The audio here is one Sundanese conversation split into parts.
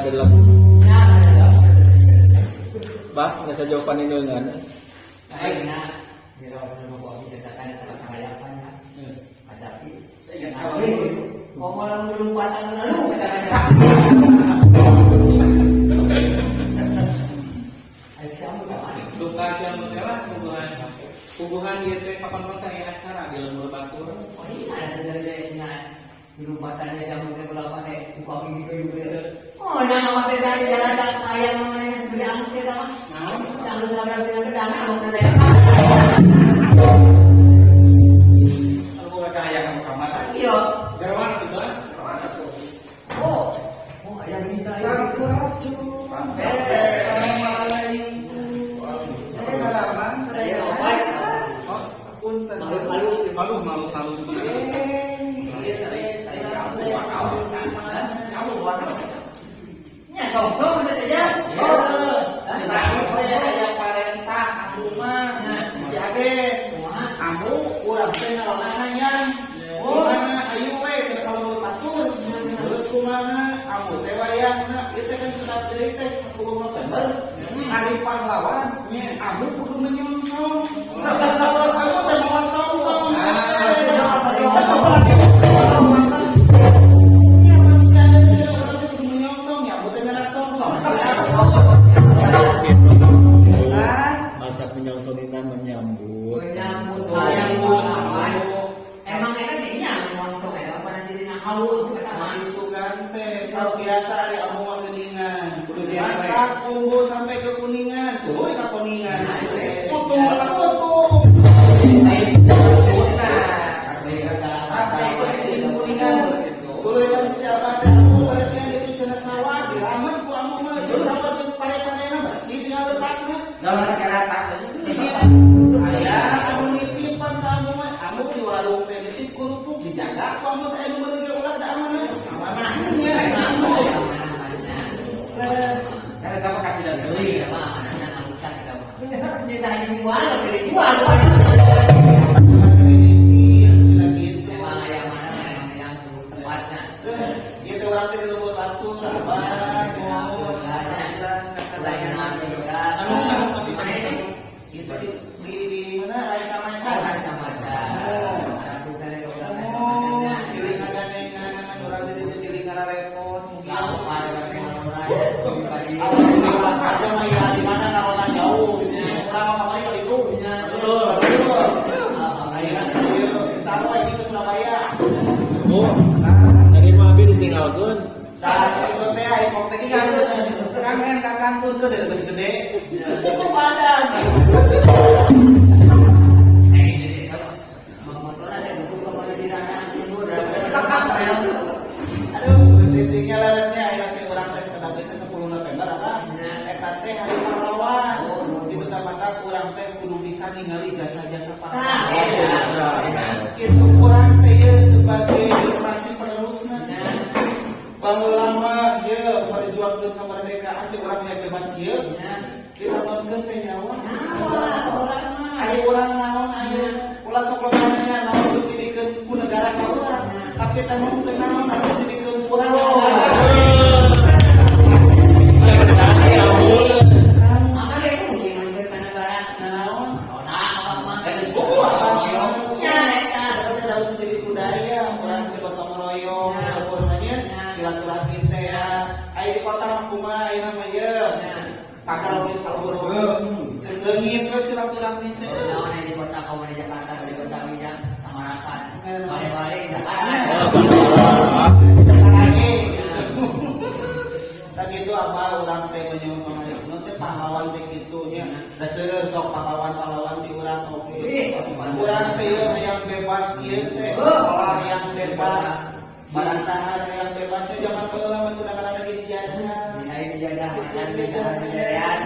ada lagu. Ya, ada. Bah, nggak saya jawaban ini dengan. Ayeuna di rawasan mah kok bisa kan kata ya. Kasapi. Saya ingat. Nah, gitu. Ngomong lompatan lalu kata kata. Ayo siapa mana? Duka siang teh lah hubungan hubungan ieu teh kapan mah teh aya acara di lembur batur. Oh iya, ada dari nah di lompatannya siapa teh berapa teh buka gitu gitu. Oh, nah nama teh tadi jalan ayam mana segede angkut teh mah. Naon? Jangan salah berarti nanti damai abang teh. Kalau bukan hayang ka kamar. Iya. Garwan itu bah. Oh, oh ayam kita. Sampurasun. Assalamualaikum. Ramang Saya saya. obat. Oh, punten. Malu malu. Malu malu malu. Iya teh. Kamu buat apa? Ya sok-sok udah aja. Oh, tadi saya aya parentah aku mah si Aden. Kamu urang teh ngaronana yang. Oh, mana ayo we cenah kalau batur. Terus kumaha kamu teh wayahna ieu teh kan surat deui teh 10 November. Hari pahlawan. Kamu kudu menyongsong. Kamu teh mau songsong. Iya, pasti ada orang teh kudu menyongsong ya, bukan nyerak songsong. Gitu. Ah, Masa menyongsonina menyambut. Menyambut Menyambut. Emang eta teh nya menyongsong eta apa nanti dina halu eta mah. Sugan teh kalau biasa ari amu mah geuningan. Masak tunggu sampai ke kuningan, tuluy ka kuningan. Putu putu. Sampai ke kuningan. Tuluy kan siapa teh amu beresihan itu cenah sawah diramen ku amu mah. Jeung sawah jeung pare-parena bersih tinggal letakna. Dalam kereta. Aya anu nitipan ka amu mah, amu di warung teh nitip kerupuk dijaga ku amu teh anu meuli ge ulah da amanah. Amanah nya. Terus Karena kamu kasih dan beli. Iya mah anaknya ngabutan eta mah. Dia tanya jual, tidak jual. gitu. Emang ayam mana memang yang tempatnya. Ieu teh urang teh di lembur batur, abah, ngomong, Sadayana juga. Mana itu? Itu di mana Ranca-Macan. Ranca-Macan. Oh, giling ngagandengan, urang teh di giling repot. Aja mah ya di mana karona jauh. Urang mah kamari ka ditu. Betul. Ayeuna ieu sama ini ke Surabaya. Oh, tadi mah abi ditinggalkeun. Tah, itu teh ai pok teh kieu. Kangen ka kantun tuh dari geus gede. Geus pupu badan. Aduh, geus intinya leresnya ayeuna cek urang teh sakedap teh 10 November apa? Eta teh hari pahlawan. Di mata urang teh kudu bisa ningali jasa-jasa pahlawan. Itu urang teh ye sebagai generasi penerusna. Baheula mah ye perjuangkeun kemerdekaan teh urang yang bebas ieu. Kita nonkeun teh nyawa. Aya urang naon aya ulah sok loba naon geus dibikeun ku negara ka urang. Tapi teh naon teh naon geus dibikeun ku urang. Cerdas kamu. Naon? Geus buku apa? Kita tahu sendiri budaya, urang teh gotong royong, leluhur mah nya, silaturahmi teh ya. Aya di kota mah kumaha ayeuna mah ye. Pagar geus kaburu. Geus leungit we silaturahmi teh. Sarage gitu. Tak gitu apa urang teh menyongsong hari nu teh pahlawan teh kitu nya. Da seueur sok pahlawan-pahlawan ti urang oge. Urang teh ye hayang bebas ieu teh, sekolah yang bebas, barang dahar yang bebas nya zaman baheula mah teu lagi dijajah.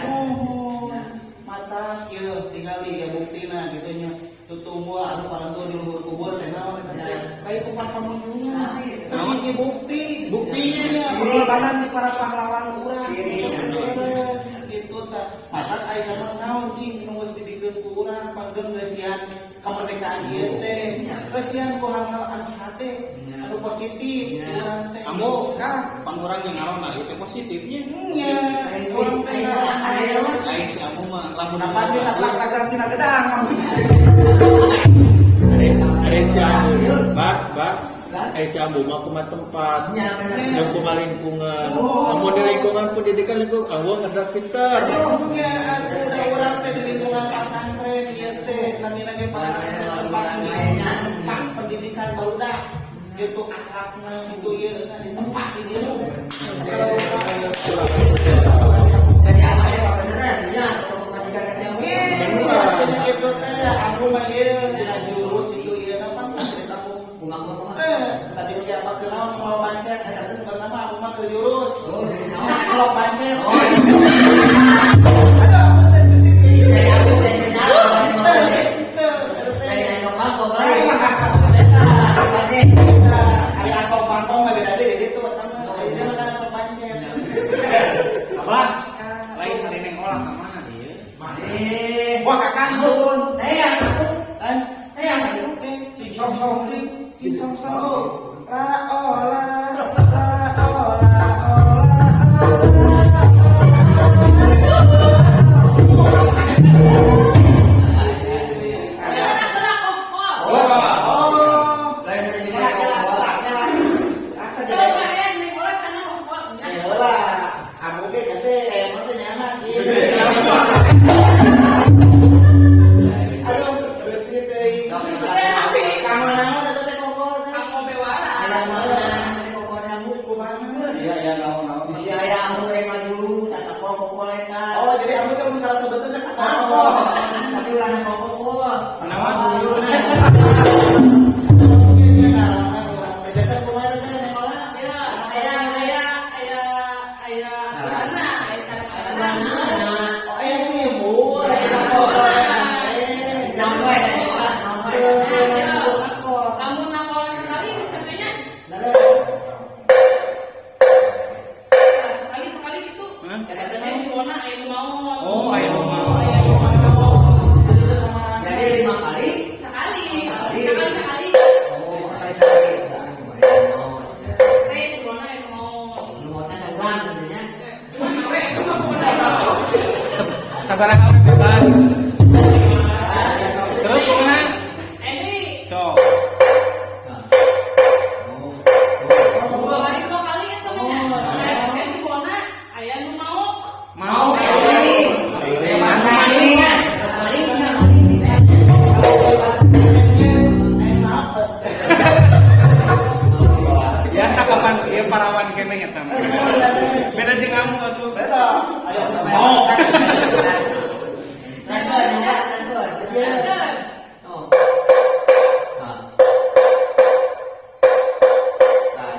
Muhun. Mata kieu tingali ya buktina gitu nya. Tutumbuh anu parantos di luhur kubur teh naon eta teh. Kayak kupat pamunjungan. Tapi ini bukti, Buktinya. Pengorbanan di para pahlawan urang. Beres gitu tah. Mata ayeuna mah naon cing nu geus dibikeun ku urang panggeun resian kemerdekaan ieu teh. Resian ku hal-hal anu hade, anu positif urang teh. Kamu Kah? pangurang yang ngarona itu positifnya. Nya, urang teh ngarona. Ai si Amu mah lamun Kapan bisa plak-plak tina gedang kamu. Ada si Ambu, Bak, Bak. Eh si Ambu mah kumaha tempat. Nya bener. Yang kumaha lingkungan. Oh. Amun di lingkungan pendidikan lingkungan, awang ngedak pintar. Nya, atuh da urang teh di lingkungan pasantren ieu teh namina ge pasantren tempat tempat pendidikan barudak gitu akhlakna gitu ieu di tempat di dieu. Jadi apa sih Pak beneran ya atau majikan kasih aku. Iya, gitu teh aku mah ieu dina jurus itu ieu apa cerita aku. Kumaha kumaha. Tadi oge apa kenal mau pancet eta teh sebenarnya mah aku mah ke jurus. Oh, jadi naon? Nah, kalau pancet. Oh. Aduh, aku teh di sini. Jadi aku teh kenal sama Teu, teh. teu, eta teh. Saya nanya mangkok Lain lain. mah kasar eta. Pancet. Nah, aya angkong mangkong mah beda deui di ditu eta mah. Ayeuna mah kan langsung pancet. Abah, lain hari neng olah ka mana ieu? Eh, Wah, kakang nuhun. saya aku. Kan? Saya aku. Cing song song cing song song. La ola la ola ola. Oh. Lain dari sini. Kela kela kela kela. Asa jadi. Heula, aku ge gede, emang teh nyaman ieu. Aduh, geus ieu teuing. Kanggo naon eta teh kokor? Ada mana teh kokor jamu Kumaha? Iya, iya, naon-naon. Bisi aya aku rek maju tata kokor eta. Oh, jadi aku teh mun salah sebetulnya Aku, kokor. tapi ulah na kokor. Naon? Iya, ngalaman urang teh. Janten kumaha teh sekolah? Oh, aya sibuk, aya kokor. Eh, Naon wae teh sekolah, naon wae. Kamu nakal sekali, misalnya Leres. sekali sekali gitu. Hah? Eh, si Mona, ayo nu mau. Oh, ayo nu mau. Jadi teh sama Jadi 5 kali. Sekali, Sekali. sekali sekali. Oh, sekali sekali. Eh, si Mona ayo nu mau. Nu maotna saurang tentunya. Cuma we, itu mah pokoknya. Sabaraha we bebas. Terus kumaha? Eh, ini Cok. Oh. dua kali ya temennya. Eh, si Mona, aya nu mau. Mau. Maling. Maling. Malingnya, malingnya. Biasa kapan ieu parawan keneh eta. Beda jeung kamu atuh. Beda. Ayo. Mau. Transfer, transfer. Transfer. Oh. Ah.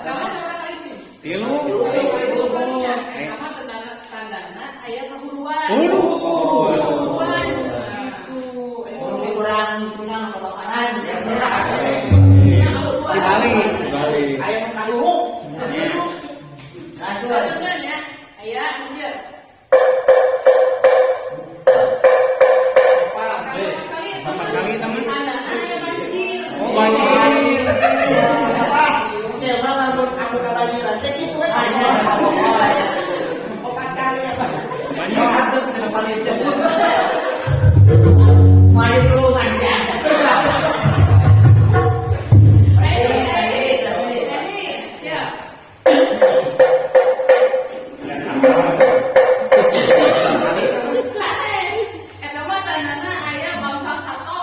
Kamu seberapa kali sih? Tilu. Tilu kalinya. Eh, kamu tandana tandana aya kahuruan. Waduh. Kahuruan. Mun kurang sunang kebakaran. Kahuruan. Di Bali. Bali. Ayo kaluhuk. Transfer. Bener ya? Aya nu ieu. Kali kali Empat kali, temen. Tandana aya banjir. Oh, banjir. Apa? Ya mah lamun aku kabanjiran teh kitu we. Aja. Oh, ya. Opat kali apa? Banjir. Mari tulungan ya. Eh, ini, ini, ya. Sanes, eta mah tandana aya bangsat sato.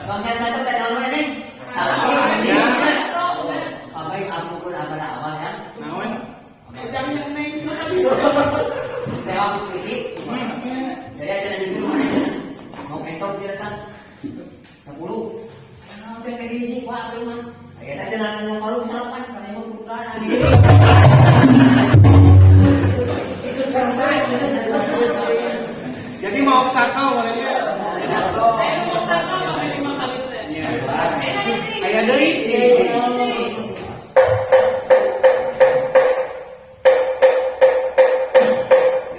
Bangsa satu teh naon we, Neng? Sapi, anjing. Sato, we. Apa yang aku pun apa apa ya? Naon? Jangan yang neng sekali. Teh aku polisi. Jadi aja jujur mana? Mau entok cerita. 10. Nah, teh hiji Pak teh mah. Ayeuna cenah nu kalung salapan kana mah putra. Jadi mau satu orangnya. Aya nu sato sampai 5 kali teh. Enak ini. Aya deui cing. Ini.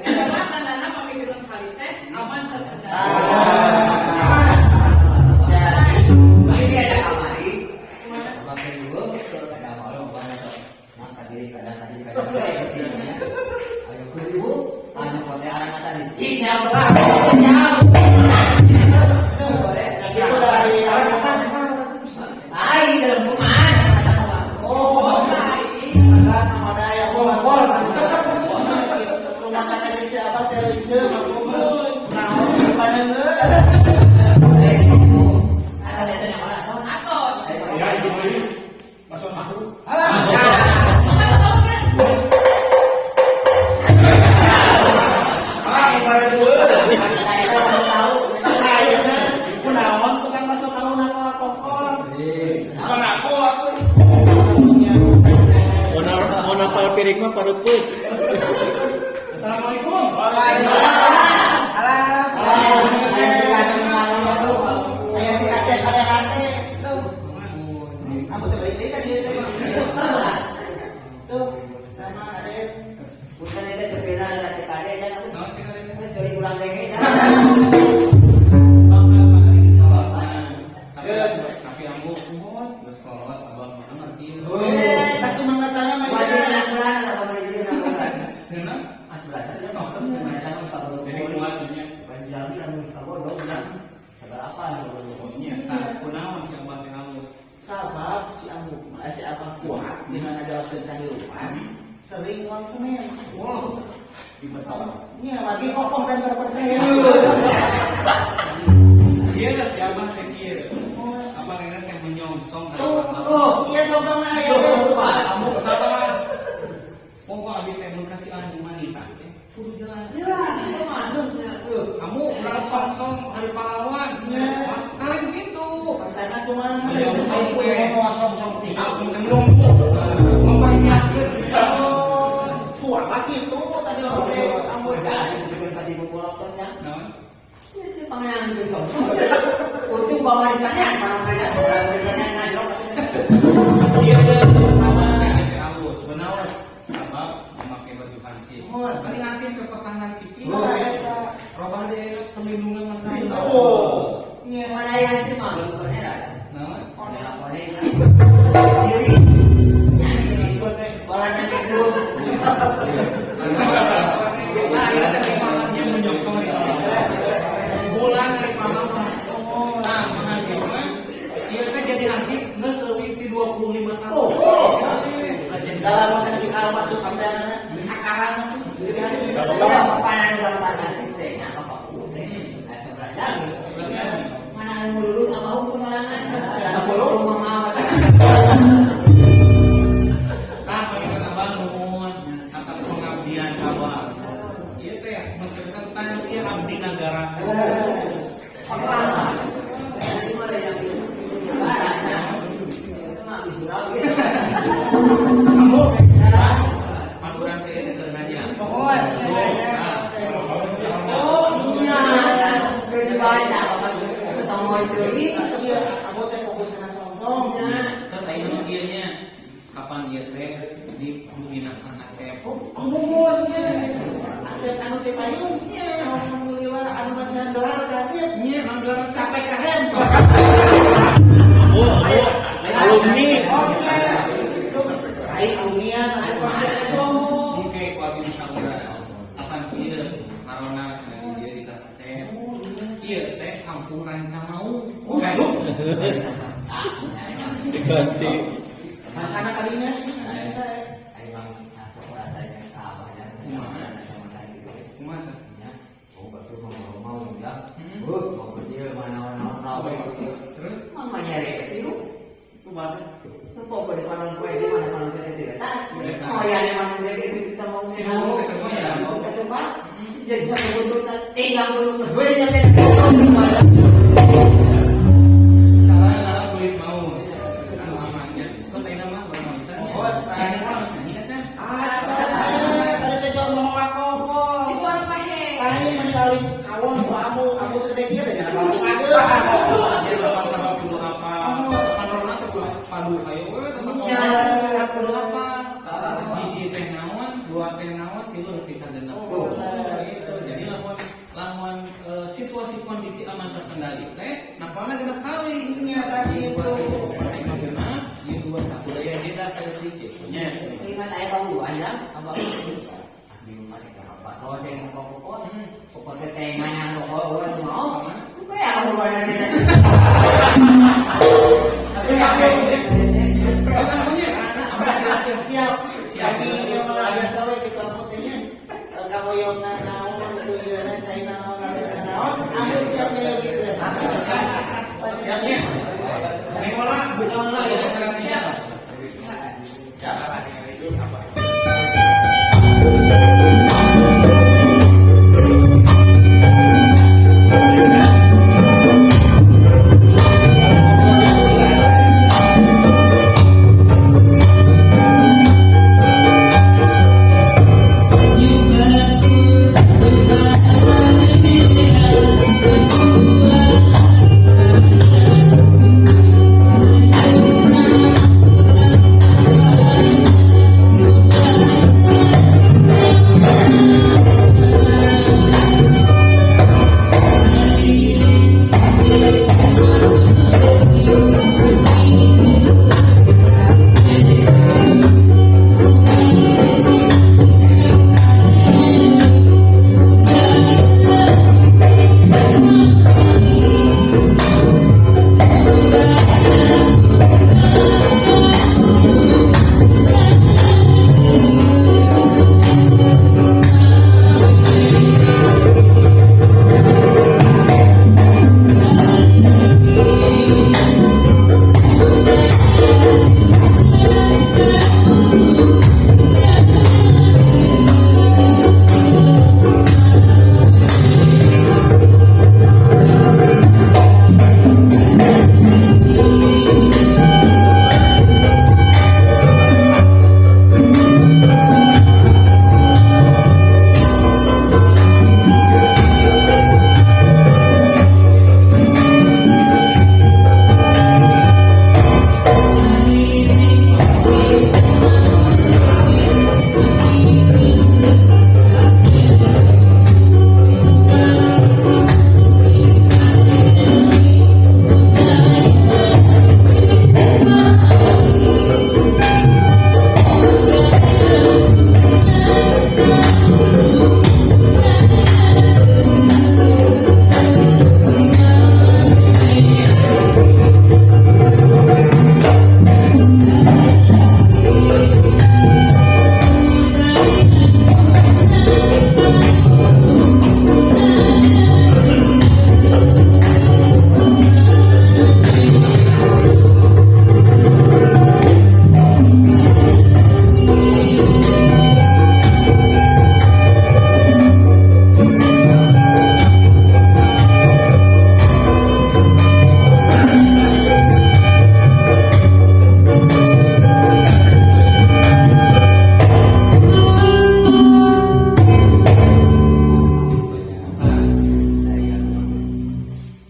Eta mah tandana pamikiran kali teh aman terkendali. Ini ada kamari. Kumaha? Kayak gitu. Ayo kudu anu kote arang kata di. Ih, jauh. Jauh. Nah, itu dari Ai dalam kumaha kata kawan. Oh, enggak nama daya bol bol. Rumah tangga jeung si Abah teh leuceum naon panengeun. Atas itu yang mana? Atos. Ya, itu boleh. Masuk tahu. Alah, Mama tahu kan? Ah, kemarin dua. Saya tahu tahu. ayeuna kunaon tukang masuk tahu na kokor. Bukan aku, aku. Mau napal piring mah parupus. Assalamualaikum. Alah, alah. Aya si kasep pada hate. Tuh. Aku teh balik deui ka dieu teh. Puter. Tuh, sama ade. Bukan itu cepena ada sekade kan aku. Naon sih kalian? Kan sorry kurang denge kan. Bangga Pak ini sama. Tapi ambu geus kolot abah mah ngerti. Eh, kasumangatana mah. Wajib anak bulan apa boleh jadi anak bulan. Kenapa? Mas bulan. Mana sama Pak Bodo. Jadi kuat nya. Bukan jalan kan Pak Bodo bilang. Sabar apa anu Nya tah kunaon si abah teh alus. Sabab si Ambu, si Abah kuat di mana jawab kehidupan, sering uang semen. Wow. Di beton. Nya lagi kokoh dan terpercaya. Iya lah si abah teh kieu. Abah rena teh menyongsong Tuh, harapan tuh, iya song-song aya teh. Kamu sabar. Pokok abi teh mun kasih anu wanita teh kudu jelas. Ya, aduh. Kamu urang songsong hari pahlawan. Mas kalian gitu. Sana kumaha? Menyongsong teh. Songsong Langsung mempersiapkan. Oh, kuat lagi tuh tadi oke, Ambu. Bikin pati bukoloton ya. Naon? Itu pangeran itu songsong. Untung bawa ditanya, kalau nanya, kalau ditanya ngajok. Iya deh, pertama teh alus. Benar. Sabab memakai baju hansip. Kali hansip ke pertahanan sipil. Nah, eta. Robah deh perlindungan masyarakat. Oh, nya. Mana yang sih mah bukannya ada. Naon? Kone kone. Ciri. Ya, bola nanti dulu. Nah, ini teh pahlawannya menyongsong hari pahlawan. Bulan hari pahlawan. Nah, menghasilkan ieu teh jadi hansip geus leuwih ti 25 tahun. Dalam kasih alamat tuh sampai anak sekarang tuh jadi hasil. Papanan gambar nasi teh, apa papu teh. Sebenarnya mana anu lulus apa hukum sorangan? 10 rumah mah. Tah, pengen abang nuhun atas pengabdian abang. Ieu teh menceritakan tentang ieu abdi negara. Jadi mah ada yang negara, nah. Itu mah visual gitu. Kamu panduran teh teu nanya. Pokoknya, Oh iya, kan dibaca apa ketemu itu iya, aku teh fokus na songsong. Teu aya nu ieu nya. Kapan ieu teh di Bumi Asep. Oh, nuhun nya. Asep anu teh payung. Alhamdulillah anu masih gelar ka Asep. Nya gelar KPKM. Oh, oh, alumni. Oke. Ai alumni atuh Oke, ku abdi disaura. Kapan ieu marona cenah di dieu di Kang Asep. Ieu teh kampung Rancamau. Diganti. Macana kalinya. Emang aku rasanya sama ya. Sama tadi gitu. Kumaha teh? Ya, oh betul mau mau ya. Mau kecil mana mana rawe gitu. Terus Mama nyari kecil. Kumaha? Pokok di panon kue di mana panon kue tidak tak. Oh ya, di mana kue itu kita mau Si mau ketemu ya. Mau ketemu. Jadi satu butuh tinggal dulu boleh nyampe. cara kulit mau anu amannya. Terus ayeuna mah urang wanita. Oh, Ini mah harus nyanyi kan? Ah, salah. Tadi teh jual mau alkohol. Di warung pahe. Lain menikali kawon ku amu, amu sedekir ya jangan Jadi bapak sama kudu apa? Kan corona teh kudu padu ayo we tetep Iya. kudu apa? Hiji teh naon, dua teh naon, tilu lebih ka genep. Gitu. Jadi lamun lamun situasi kondisi aman terkendali teh napalna genep kali. Iya, tadi itu. Genep, ieu dua tak budaya jeda saeutik gitu nya. Ingat teh baruan ya, apa di rumah teh apa? Kalau saya mau pokok, pokok teh teh mana rokok orang mau. Kayak apa hubungannya kita? Siap. Kami yang mah biasa we di kampung teh nya. Kahoyongna naon gitu ieu na cai naon naon. Aku siap nyayogikeun. Siapnya. Neng Ola, buka heula ya nantinya.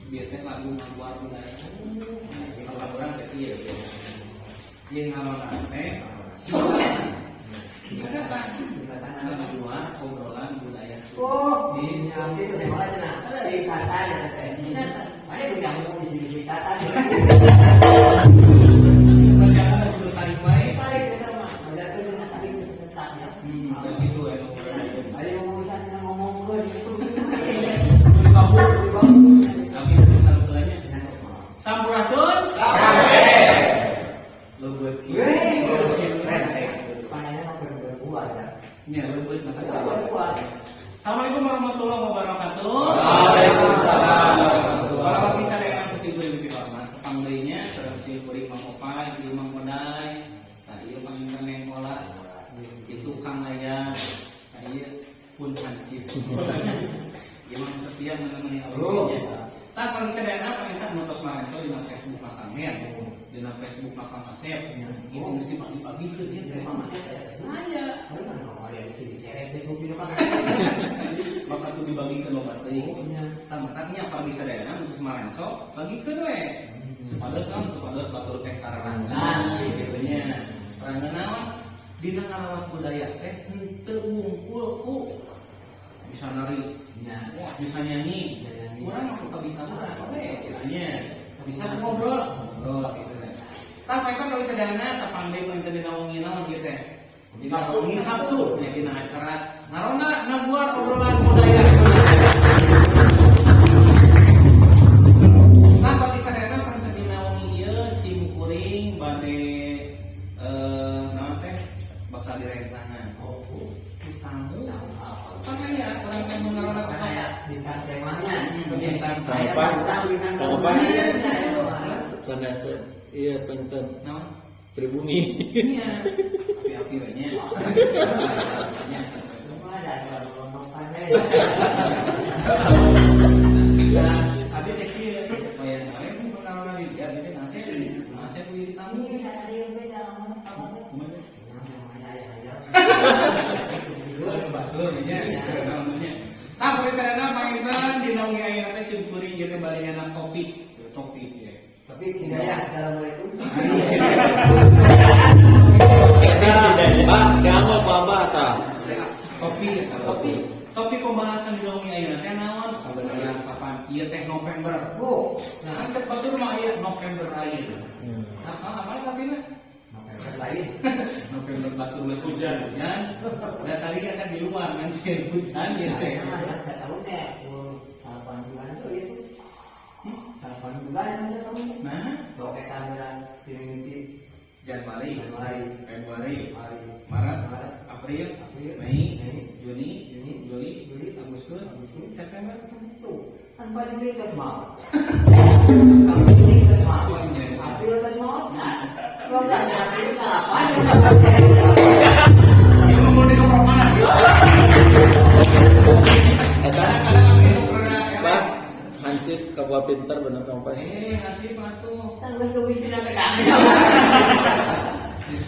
Biasanya lagu ngaluar budaya. Kalau orang teh ieu jeung ngalona teh singkatan ngaluar obrolan budaya Sunda. Oh, di itu teh malah cenah. Singkatan ya teh. Mana gue nyambung di singkatan. Persiapan kudu tarik wae. Tarik eta mah. Majakeun cenah tarik geus sesetnya. Gitu ya. Ada yang urusan ngomongkeun gitu. Babu. Kami satu belanya. Sampurasun. Leubeut kieu. Panjangnya mah berbuah ya. Nya leubeut mata. Berbuah. Assalamualaikum warahmatullahi wabarakatuh. Waalaikumsalam. Warahmatullahi wabarakatuh. Ku kuring dipihormat. Tepang deui nya sareng si kuring Mang Opay, ieu Mang Odai. Tah ieu panginten Neng Ola. Itu Kang Layang. Tah ieu pun hansip. Ieu mah setia menemani audinya. Tah pami sadayana panginten nu tos marento dina Facebook Kang ya. Dina Facebook Kang Asep. Itu mesti pagi-pagi teh nya. Nanya. Maka tuh dibagikeun loba teuing. Tah mataknya pami sadayana nu tos marento bagikeun we. Supados naon supados batur teh kararangga gitu nya. Rangga naon dina ngarawat budaya teh henteu wungkul ku bisa nari, wah bisa nyanyi, kurang aku bisa urang we gitu nya. Bisa ngobrol, ngobrol gitu teh. Tah eta kalau sadayana tepang deui panginten dina wengi naon kieu teh. Dina Sabtu nya dina acara Ngaronda Ngaguar Obrolan Budaya. Nah, pagi sadayana panten dina wengi ieu sim kuring bade naon teh bakal direncangan. Oh, tamu. Kan aya urang teh mun ngaronda Kayak bintang temanya. Bintang. Apa? Bintang Apa? Sanes iya punten Naon? pribumi. Iya. Api-api we nya. Nya. Ada ngomong pandai. Nah, abi teh kieu supaya nawe mun ngaronda di dieu abi teh ngasih ngasih ku jadi tamu. Ini kata dia beda ngomong apa tuh? Kumaha? Namanya ayah. Batur nya, namanya. Nah, pokoknya sadayana panginten dina wengi ayeuna teh sim kuring ieu teh bari nyandak topik, topik ya. Tapi tidak ya, assalamualaikum. Eta, Pak, kamu apa apa tah? Topik, topik. Topik pembahasan di wengi ayeuna teh naon? Kabeneran kapan? Ieu teh November. Bu, Nah, kan cek batur mah aya November ayeuna. Nah, apa artinya? November lain. November batur geus hujan, hujan. Da tadi kan saya di luar kan sih hujan ya teh. Nah, yang saya tahu deh, 8 bulan tuh itu. 8 bulan yang saya tahu. Nah, Bawa kamera mimpi Januari, Januari, Februari, Februari, Maret, Maret, April, April, Mei, Mei, Juni, Juni, Juli, Juli, Agustus, Agustus, September. Tuh, kan baju ini terus mau. Kalau ini terus mau. April terus mau. Nah, 12 April salapan ya. Ini mau di nomor mana? Eta, Kadang-kadang aku itu pernah Pak, hansip kabuah pinter bener kamu Pak. Hansip atuh. Sanggeus kuis dina teh kami.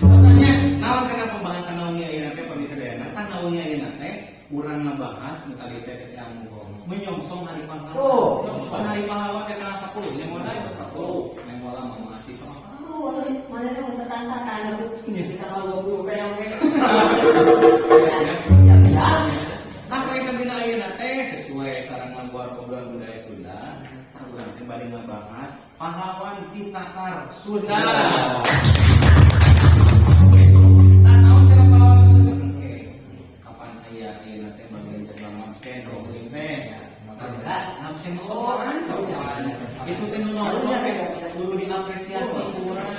Maksudnya, naon cenah pembahasan naon ayeuna teh pami sadayana? Tah naon ayeuna teh urang ngabahas nu tadi teh ke Ciamung. Menyongsong hari pahlawan. Oh. Pan hari pahlawan teh tanggal 10 nya modal 10. Neng bola mah mahasiswa. Aduh, mana nu setangkatan aku. Di tanggal 20 kan oke. Ya, ya. Nah, kaitan dina ayeuna teh sesuai sareng ngaguar obrolan budaya Sunda, tah urang teh bade ngabahas pahlawan Titatar Sunda. Nah, naon cenah pahlawan Sunda? Oke. Kapan aya ayeuna teh bagian jadwal absen kuring teh? Absen sopan coba. Itu teh nu nonton teh kudu diapresiasi ku urang.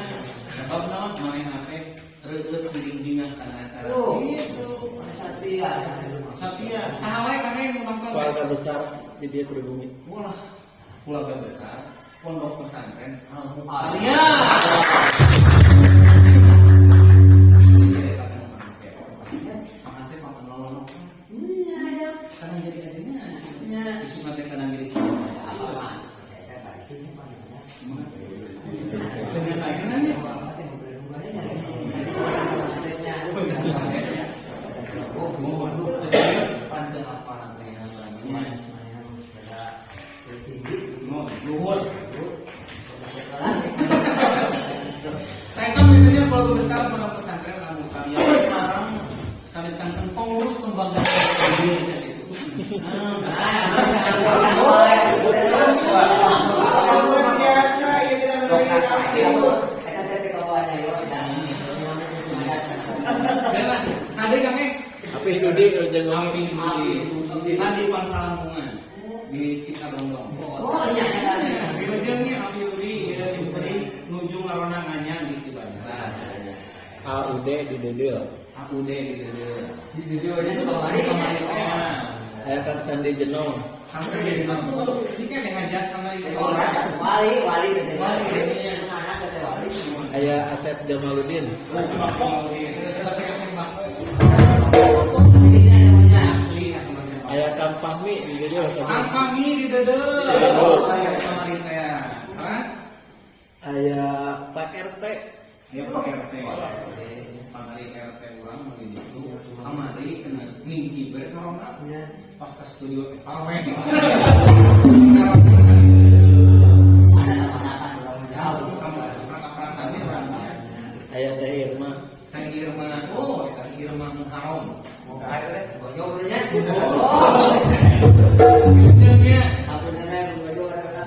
Sebab naon manehna teh reueus giring-giringan kana acara. Oh. Gitu. Satria. Satria, saha wae kana yang nonton? Keluarga besar di dia pribumi. Wah, keluarga besar, pondok pesantren Al Mu'aliyah. Iya, makasih Pak nolong. Iya, ya. Kadang jadi ajengan. Iya. Isu nanti kadang jadi Apa? Saya tadi itu mana? Dengan ajengannya. Oh, aduh, pantes apa namanya? Mau luhur. Saya kan biasanya keluarga besar pondok pesantren Al Mu'aliyah sekarang sampai sekarang pengurus lembaga gitu. Luar biasa ya kita menerima. Dan lah, sade kang eh. Api Dudi jeung Api di tadi Pangkalangungan di Cikadongdong. Oh iya, iya. Wilujengnya Api Dudi ya sim kuring nuju ngaronda nganyang di Cibantar. AUD di Dedel. AUD di dieu. Di videonya tuh kemarin. Aya Kang Sandi Jenong. Sampai jadi mampu. Jika ada hajat sama itu. Oh, wali, wali, Wali, iya. Mana kata wali? Aya Asep Jamaluddin. Asli Aya Kang Fahmi di Dedel sama. Kang Fahmi di Dede. Kemarin teh. Terus Aya Pak RT. ya Pak RT. Kamari RT urang mau di ditu. Kamari kena ngingki ber corona. Pas ke studio teh parwe. Ada apa-apa orang jauh. Kamu orangnya. Aya Teh Irma. Teh Irma, oh, Teh Irma Muharram. Bojo benernya. Ujungnya Aku benernya bojo ada.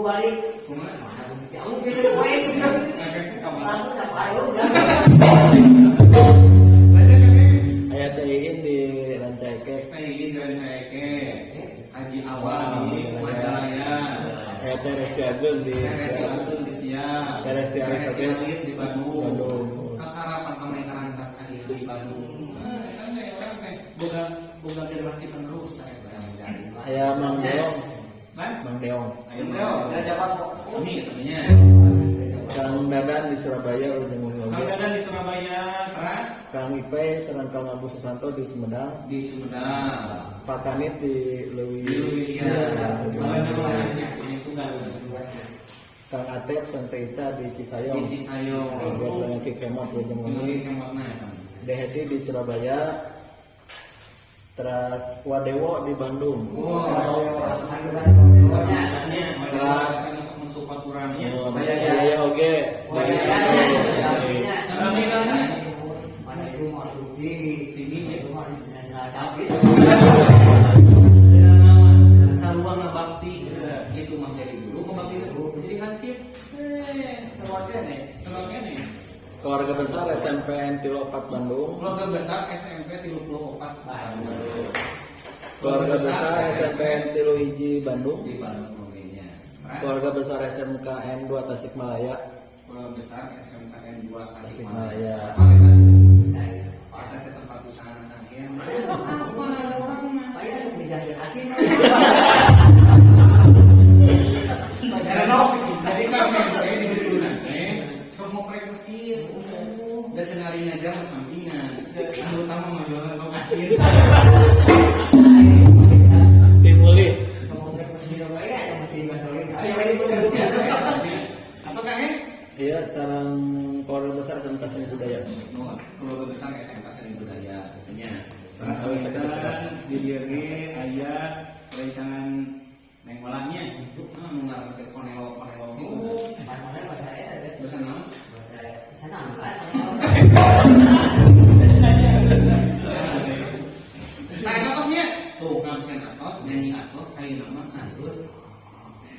balik. Mana si Aung sih geus poe. Lalu dah payung ya. Aya Teh Iin di Rancaekek. Teh Iin di Rancaekek. Haji Awal di Majalaya. Aya Teh Resti Agung di Teh Agung di Siak. Teh Resti Teh Alit Resti oge. Alit di Bandung. Bandung. Kakarapan pamekaran di Bandung. Nah, eta teh urang teh boga generasi penerus teh eta. Aya Mang Deong. Lan? Mang Deong. Ayo Saya jawab kok. Sami tentunya. Kang Dadan di Surabaya udah Kang oge. Dadan di Surabaya, teras Kang Ipe sareng Kang Abu Susanto di Sumedang. di Sumedang. Pak Kanit di Leuwi. Di Leuwi ya. Punya tugas. Kang Atep sareng Teh Ica di Cisayong. Di Cisayong. Biasanya Ki Kemot Ujung Wengi. Deheti di Surabaya. Teras Wadewo di Bandung. Wow. Teras mensupport urangnya. Yaya oge. Mana itu mau tinggi, Tinggi, ya. itu mau capek. Saluang ngabakti itu mah dari dulu ngabakti itu jadi hansip. Sarua keneh. Keluarga besar SMPN 34 Bandung. Keluarga besar SMP 34 Bandung. Keluarga besar SMPN 31 Bandung. Di Bandung oge-nya. Keluarga besar SMKN 2 Tasikmalaya. Keluarga besar SMKN 2 Tasikmalaya. Ada ke tempat usaha akhir. Apa ada orang mah? Paling asup di jahit asin. Jadi kami teh di ditu teh sok ngoprek mesin. Dan senari ngajar mah sampingan. Anu utama mah jualan kok asin. Timuli. Apa sekarang? Iya, sareng keluarga besar SMK Seni Budaya. Keluarga besar SMK Seni Budaya tentunya. Terus Terus di dieu ge aya rencangan nengolahnya untuk ngarep teh konelo konelo gitu. Bahasa naon? Nah, eta tosnya. Tuh, kamsen atos, nyanyi atos, ayeuna mah kantun.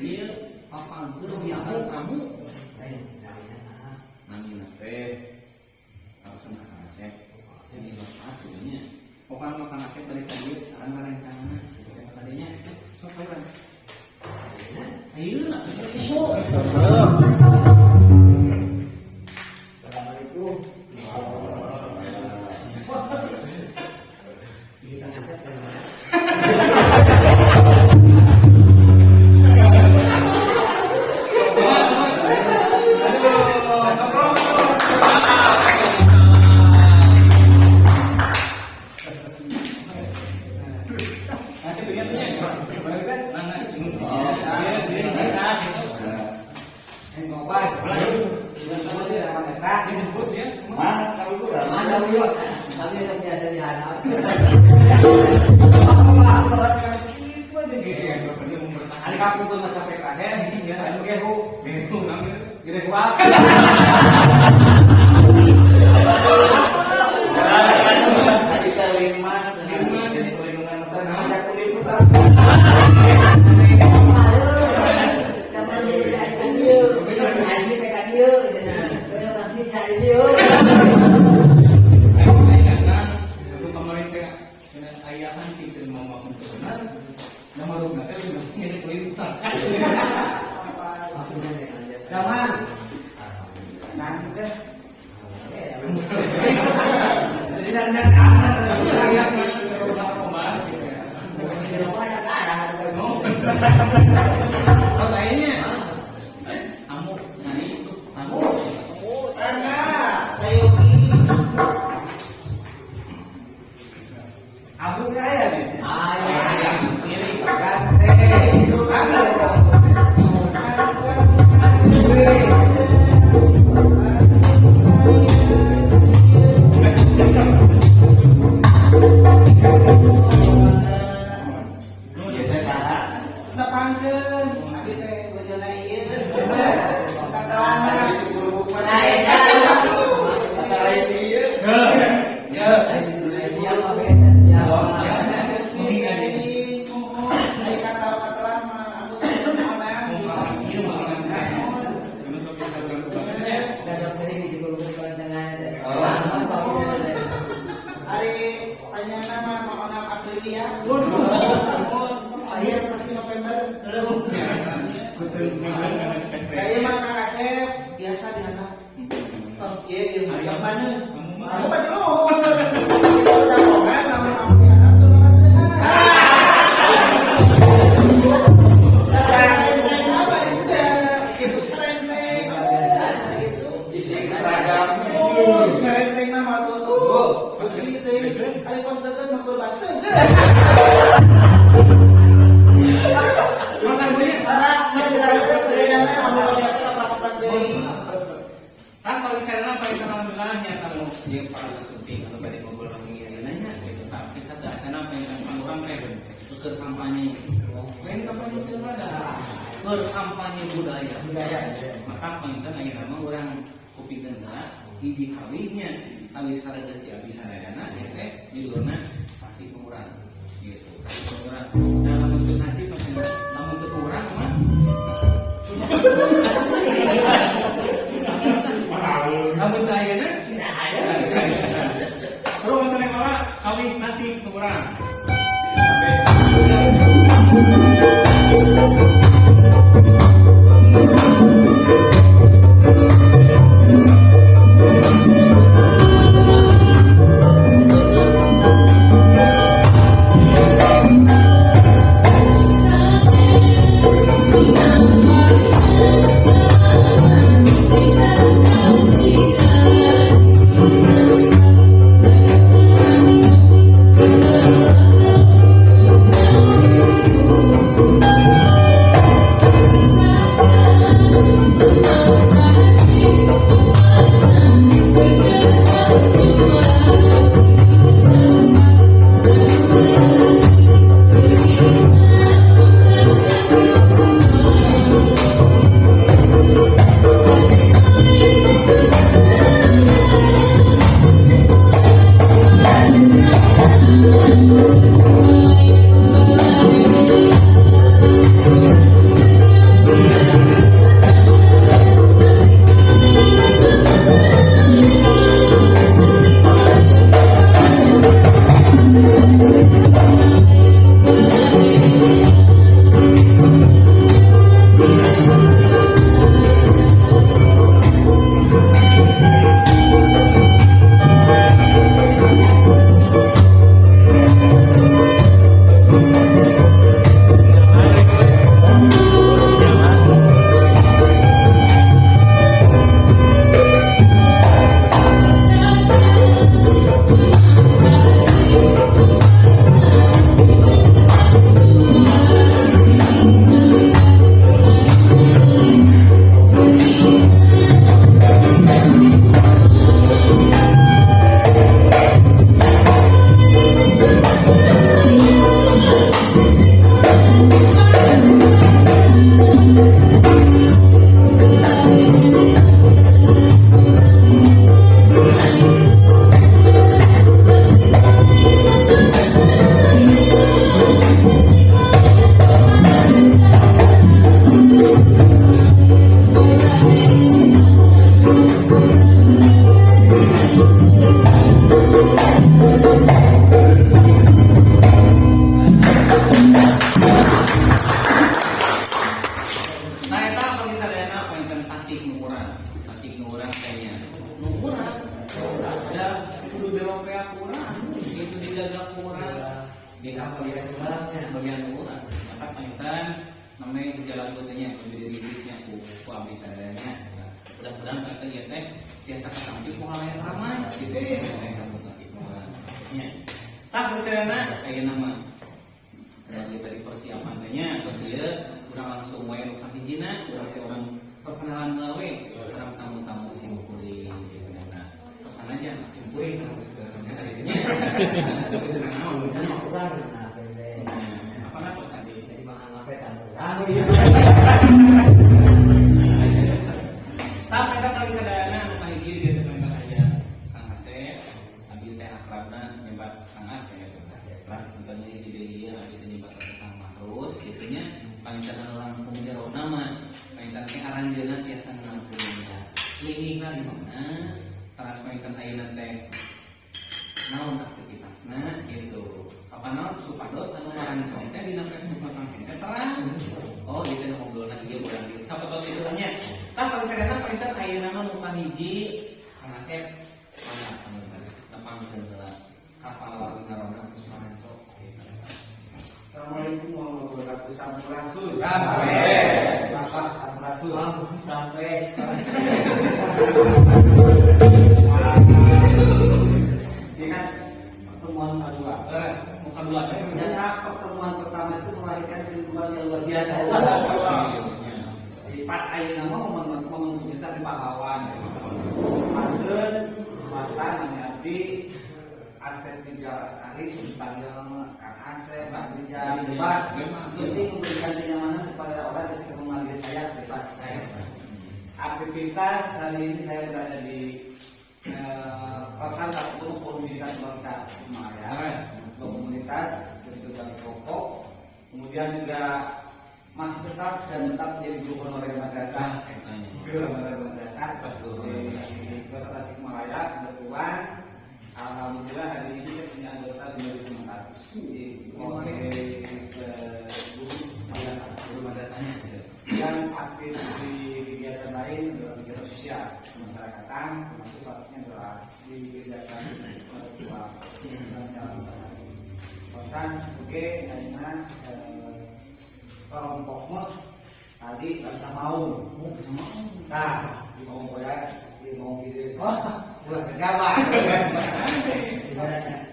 Ieu papangkeun bintang tamu. Namina teh harusna Kang Asep. Jadi bapak sebenarnya. Pokoknya mah Kang Asep balik ka dieu sareng rencana eta tadinya. Sok ayo. Ayeuna isuk. Assalamualaikum. Isi Kang Asep dari mana? Nanti begitunya. Mana? Iya, iya, gitu. Dijemput ya. Mana yuk? Kami yang biasa di harap. Ada kampung tuh masa PKM, ya, anu gehu, Gehu, namanya. gede kuat. Tadi teh Linmas, Linmas. jadi perlindungan masyarakat, ada kulit besar. Zaman. Nanti teh. Jadi dan aman. Pas akhirnya, kamu nyanyi itu, kamu. Tangga, sayogi. Abu kaya nih. Gante, itu tangga. Iya, teh saha? Tepangkeun. Kayak mah Kang Asep biasa di handap. Tos ieu ieu mah tos mana? Aku mah di luhur. Udah bongan lamun kamu di handap tuh makasehan. Serenteng apa enggak? Gitu serenteng. Gitu. Isi seragam. Ngerenteng nama tuh. Gusti teh. Ari pos deukeut mah kurban segeus. Mas Agunya, Saya biasa kaprak-kaprak deui. kan kalau misalnya paling alhamdulillahnya kalau dia para syuting atau balik ngobrol lagi nanya gitu, tapi satu acara pengen urang teh keur kampanye, lain kampanye pilkada, keur kampanye budaya. Budaya. Maka panginten ayeuna mah urang kupingkeun heula hiji kawihnya kawis kareges di abdi sadayana ieu teh judulna Kasih Urang gitu. Kasih Urang. Nah, lamun teu ngaji pasti lamun teu urang mah lamun teu ayeuna terus misalnya malah kawih nasi ke urang. Nah, eta kalau misalnya panginten tasik nu urang, tasik nu urang kayaknya. Nu urang da kudu bewak urang, itu dijaga ku urang. Di Apa bagian urangnya? Bagian urang. Maka panginten namanya gejala nya kudu dirilisnya ku abdi sadayana. Mudah-mudahan panginten ieu teh tiasa katampi ku halayak ramai gitu ya teh tasik nu urang. Nya. Tah misalnya ayeuna mah dari tadi persiapan teh nya terus ieu urang langsung wae nu kahijina, urang teh urang perkenalan heula we sareng tamu-tamu sim kuring gitu. Nah, sokan aja sim kuring nya. Tapi tenang naon Kan kurang nah pendek. Apa napa tadi? Jadi makan apa tamu urang. Tapi eta kali sadayana anu kahiji di dieu teh saya Kang Asep, abdi teh akrabna nyebat Kang Asep. Terus punten hiji deui ieu abdi teh nyebat Kang Mahrus kitu nya, panginten anu langkung jerona mah panginten teh aranjeunna tiasa ngalangkung lingihna di mana, teras panginten ayeuna teh naon aktivitasna gitu. Kapan naon supados anu marancong teh dina Facebook Kang teh terang. Oh, ieu teh ngobrolna ieu urang. Sapertos itu nya. Tah pangserena panginten ayeuna mah nu kahiji Kang Asep mana panginten nepangkeun heula ka pawargi ngaranna Kusmaranto. Assalamualaikum warahmatullahi wabarakatuh. Sampurasun. Rampes. Bapak Sampurasun. Sampai. Ini kan pertemuan kedua. Leres, muka dua teh. Ternyata pertemuan pertama itu melahirkan kerinduan yang luar biasa. Jadi pas ayeuna mah momen momen kita di pahlawan. Panggil Mas nami abdi Asep Rijal Asari dipanggil Kang Asep, Bang Rijal, bebas. Penting memberikan kenyamanan kepada orang ketika memanggil saya bebas. Aktivitas hari ini saya berada di kawasan satu komunitas Bangka Tasikmalaya. Dua komunitas bentuk kelompok. Kemudian juga masih tetap dan tetap menjadi guru honorer madrasah. Guru honorer madrasah di Kota Tasikmalaya kebetulan alhamdulillah hari ini saya punya anggota 5.600 di oleh guru madrasah. Guru madrasahnya gitu. Yang aktif di kegiatan lain adalah kegiatan sosial kemasyarakatan, termasuk satunya adalah di kegiatan ritual dan jalan. Kosan oke, ayeuna kelompok mah tadi bisa mau. Nah, di mau boyas, di mau gitu. Oh, ulah kegabah.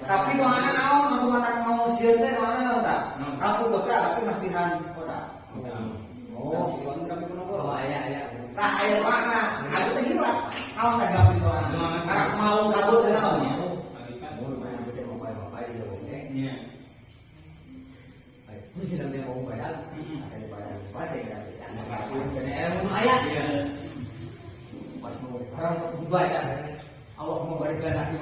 Tapi doana naon anu matak mau sieun teh doana naon tah? Kampung kota tapi masihan kota. Oh, si Iwan kami Ponorogo. Oh, aya aya. Nah, aya doana. Aku teh hilap. Naon teh gampang doana. Karena mau kabur teh naon ya? Oh, lumayan gede mau bayar bapak juga oke. Iya. Terus tidak mau bayar, ada dibayar bapak ya. Makasih. Dan ilmu aya. Iya. Pas mau orang dibaca, Allah memberikan nasib.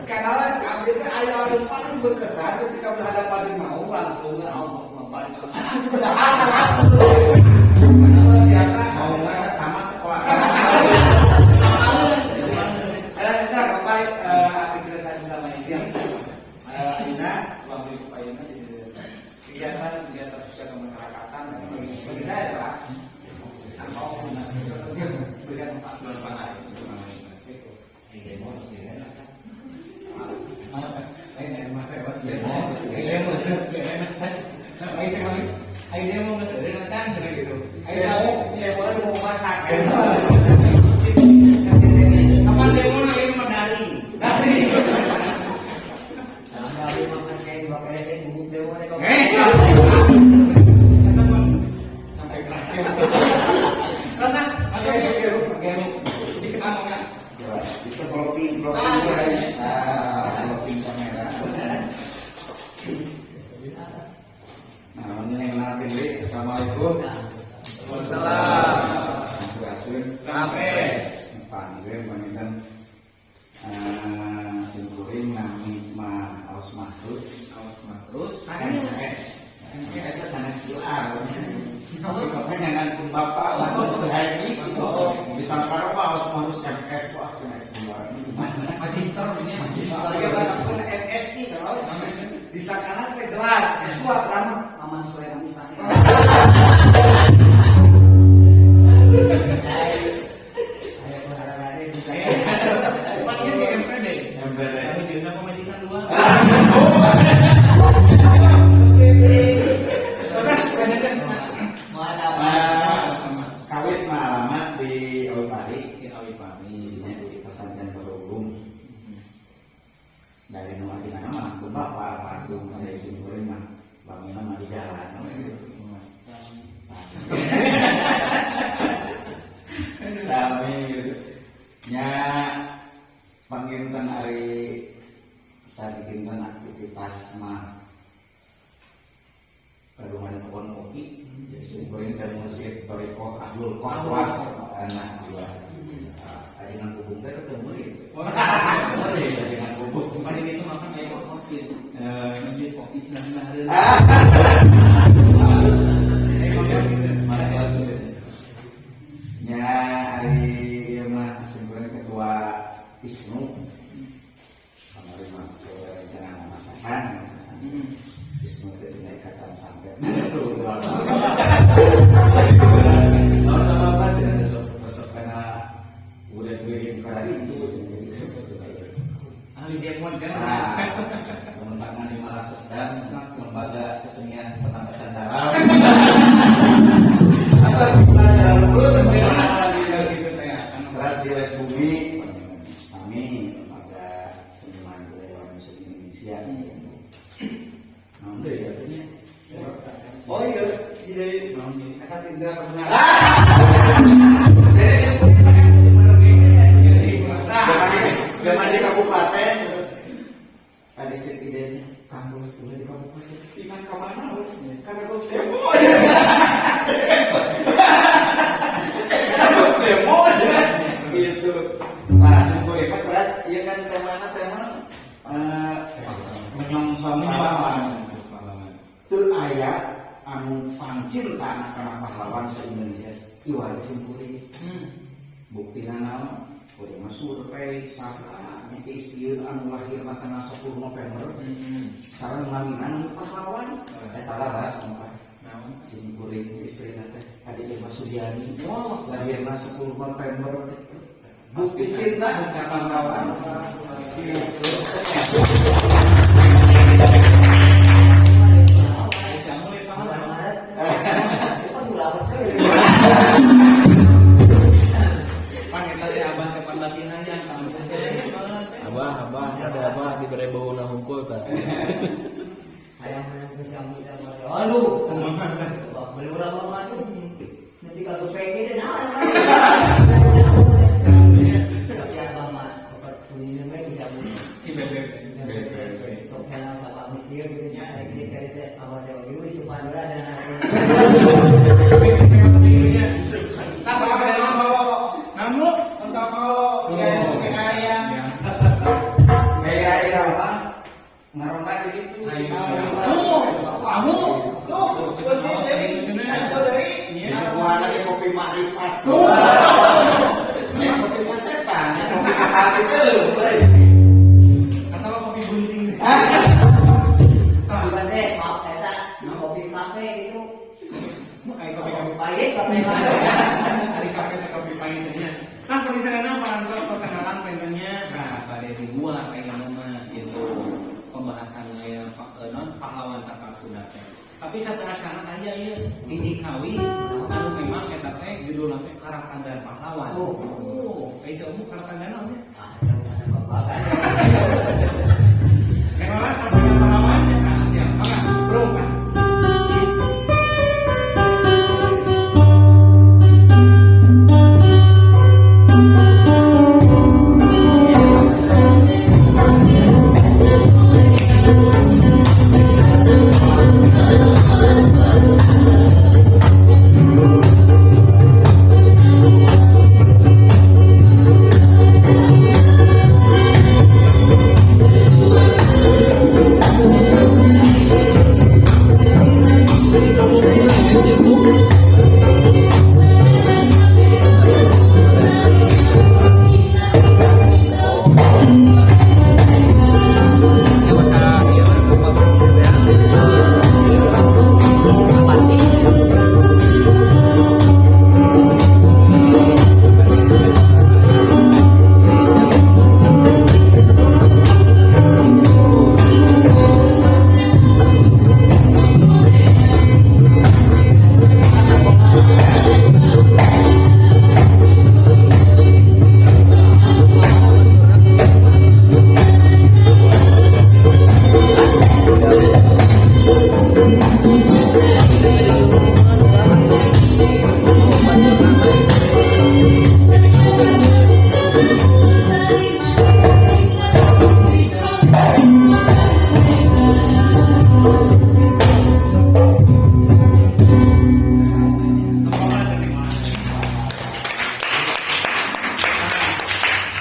Karena abdi teh aya anu paling berkesan ketika berhadapan di mau langsung Allah memberikan langsung luar biasa Mau sampai masa tamat sekolah. Ada kita sampai aktivitas saya selama ini siang. Aina, uang lingkup Aina jadi kegiatan kegiatan sosial kemasyarakatan dan bagi saya adalah atau berikan manfaat Manfaat. Itu. Mana Pak? Lain dari mah lewat demo. Demo, demo. Ayo cek lagi. Ayo demo geus eureun can cenah gitu. Ayo Demo, ya boleh mau masak. Kapan demo na ieu mah dari. Dari. Kami makan kayak di bakar saya bubuk demo deh kok. Eh. Eta mah sampai terakhir. Karena atau gero. Dikenal enggak? Jelas. Itu floating, floating ya. Ah, floating kamera. Nah, ini yang kenalin deui. Assalamualaikum. Waalaikumsalam. Sampurasun. Rampes. Panggil panginten simkuring nami mah Aus Mahrus. Awas mah terus. MS. MS itu sanes gelar. Pokoknya jangan pun bapak langsung ke HMI. Bisa sekarang mah Aus Mahrus MS, wah MS dua. Magister nya. Magister. Iya, bahkan MSI kalau di sakana teh gelar S2 pertama Aman Sulaiman Ismail. Ayo berharap juga. Panggil ke MPD. MPD. Kami jeung pamajikan dua. Mau ada apa? Kawit mah alamat di Awipari, Di Awipari. di pesantren Berhubung. Dari nu di mana mah aku bapak aku dari simkuring mah bangina mah di jalan. Sami gitu. Nya panginten ari sadikinten aktivitas mah kagungan kebon kopi. Jadi simkuring teh musik thoriqoh ahlul qahwah anak dua. Ajengan kubung teh teu meuli. Meuli ajengan kubung. Paling itu makan kayak kosin. Menjus kopi cenah hari. Mana kelas Nya ari ieu mah simkuring ketua Isnu. Kamari mah rencana masakan, masakan. Wisnu teh dina ikatan sampai tuh. Naon sama apa tidak besok besok karena udah ngirim ke itu jadi Ahli jamuan kan. Nah, teman-teman 500 dan lembaga kesenian Petangkasan Dalam. Atau kita jalan dulu teman-teman. Gitu teh ya. Keras di Les Bumi, kami lembaga seniman budayawan musik Indonesia. Nah, udah ya artinya. Oh iya, ide kata tidak pernah. Zaman di kabupaten, ada cek idenya, kamu udah di kabupaten, iman kemana? Karena gue demo, demo, gitu. Nah, simpul itu keras, iya kan temanya tema menyongsong pahlawan. Teu aya anu pangcinta kana pahlawan se-Indonesia iwal simkuring. Buktina naon? Kuring mah survei saha nya istri anu lahir na tanggal 10 November sareng lamina anu pahlawan eta laras mah Naon? simkuring istrina teh Adi Irma Suryani lahirna 10 November bukti cinta ka pahlawan gitu. Aisyah mulai pahlawan. Maret. Itu sudah apa tuh? Pan eta teh abah teh pan latihan aja kampung teh. Abah, abah, ada abah diberi bau hungkul tah. Ayam menang kamu sama. Aduh, wah, beli berapa tuh? Nanti kalau pengen deh, nah, tapi abah mah obat kuning mah bisa Si bebek. Sok kenal sama mikir gitu ya. Lagi cari teh abah teh ieu di Supadora dan aku. Nah, pakai Namu, Entah kalau Ya, kopi ayam. biasa. Kayak apa? Ngaronda gitu. Tuh, kamu, Tuh, pasti jadi itu dari Bisa lagi kopi makrifat. Ini kopi sasetan, ya, kopi kapal itu. Kata kopi gunting. Bukan teh, maaf eta kopi kafe gitu. Kayak kopi Kopi pahit, kopi pahit. Hari kafe teh kopi pahit nya. Nah, permisalan parantos perkenalan pengennya. Nah, pada di gua kayak nama gitu pembahasannya ya non pahlawan takakuna teh. Tapi sateuacanna aya ieu di Kawi anu memang eta teh judulna teh Karatagan Pahlawan. Oh, kayak jauh Karatagan naon nya? Ah, jangan bapak kan. Kenalan Karatagan Pahlawan ya, nah, siap. Mangga, bro, kan.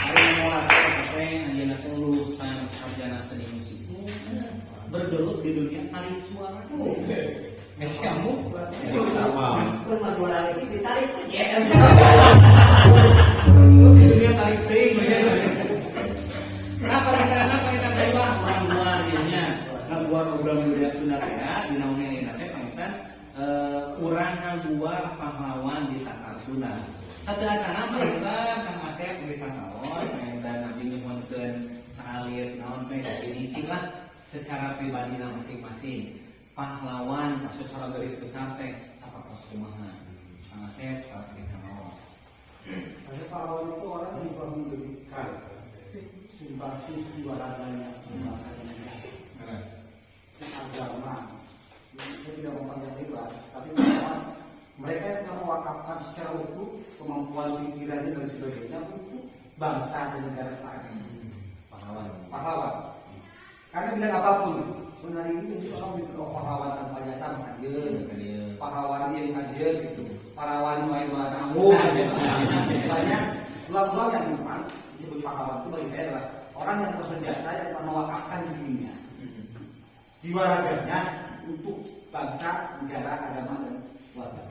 Hari mulai teh ayeuna teh lulusan sarjana seni musik. Bergelut di dunia tarik suara. Es kamu Pun mas suara lagi ditarik aja. bergelut di dunia tarik teuing. Nah, pamisaran apa kita teh orang luar dieu nya. Ngaguar obrolan budaya Sunda teh ya, dina wengi ayeuna teh panginten urang ngaguar pahlawan di Tatar Sunda. Sateuacana panginten Kang Asep di Pangaos, panginten abdi nyuhunkeun saalit naon teh definisi lah secara pribadi masing-masing. Pahlawan secara garis besar teh sapertos kumaha? Kang Asep salah satu Pangaos. Karena pahlawan itu orang yang telah memberikan sumbangsih jiwa raganya, Terus. Agama. Saya tidak mau panjang lebar, tapi pahlawan mereka yang telah mewakafkan secara utuh kemampuan pikirannya dan sebagainya untuk bangsa dan negara saat ini. Pahlawan. Pahlawan. Karena bilang apapun, pun hari ini jadi orang mikir, oh, pahlawan tanpa jasa mah dia, pahlawan yang dia gitu, pahlawan wae nanggung. Banyak peluang-peluang yang memang disebut pahlawan itu bagi saya adalah orang yang telah berjasa, yang telah mewakafkan dirinya, jiwa raganya untuk bangsa, negara, agama, dan keluarga.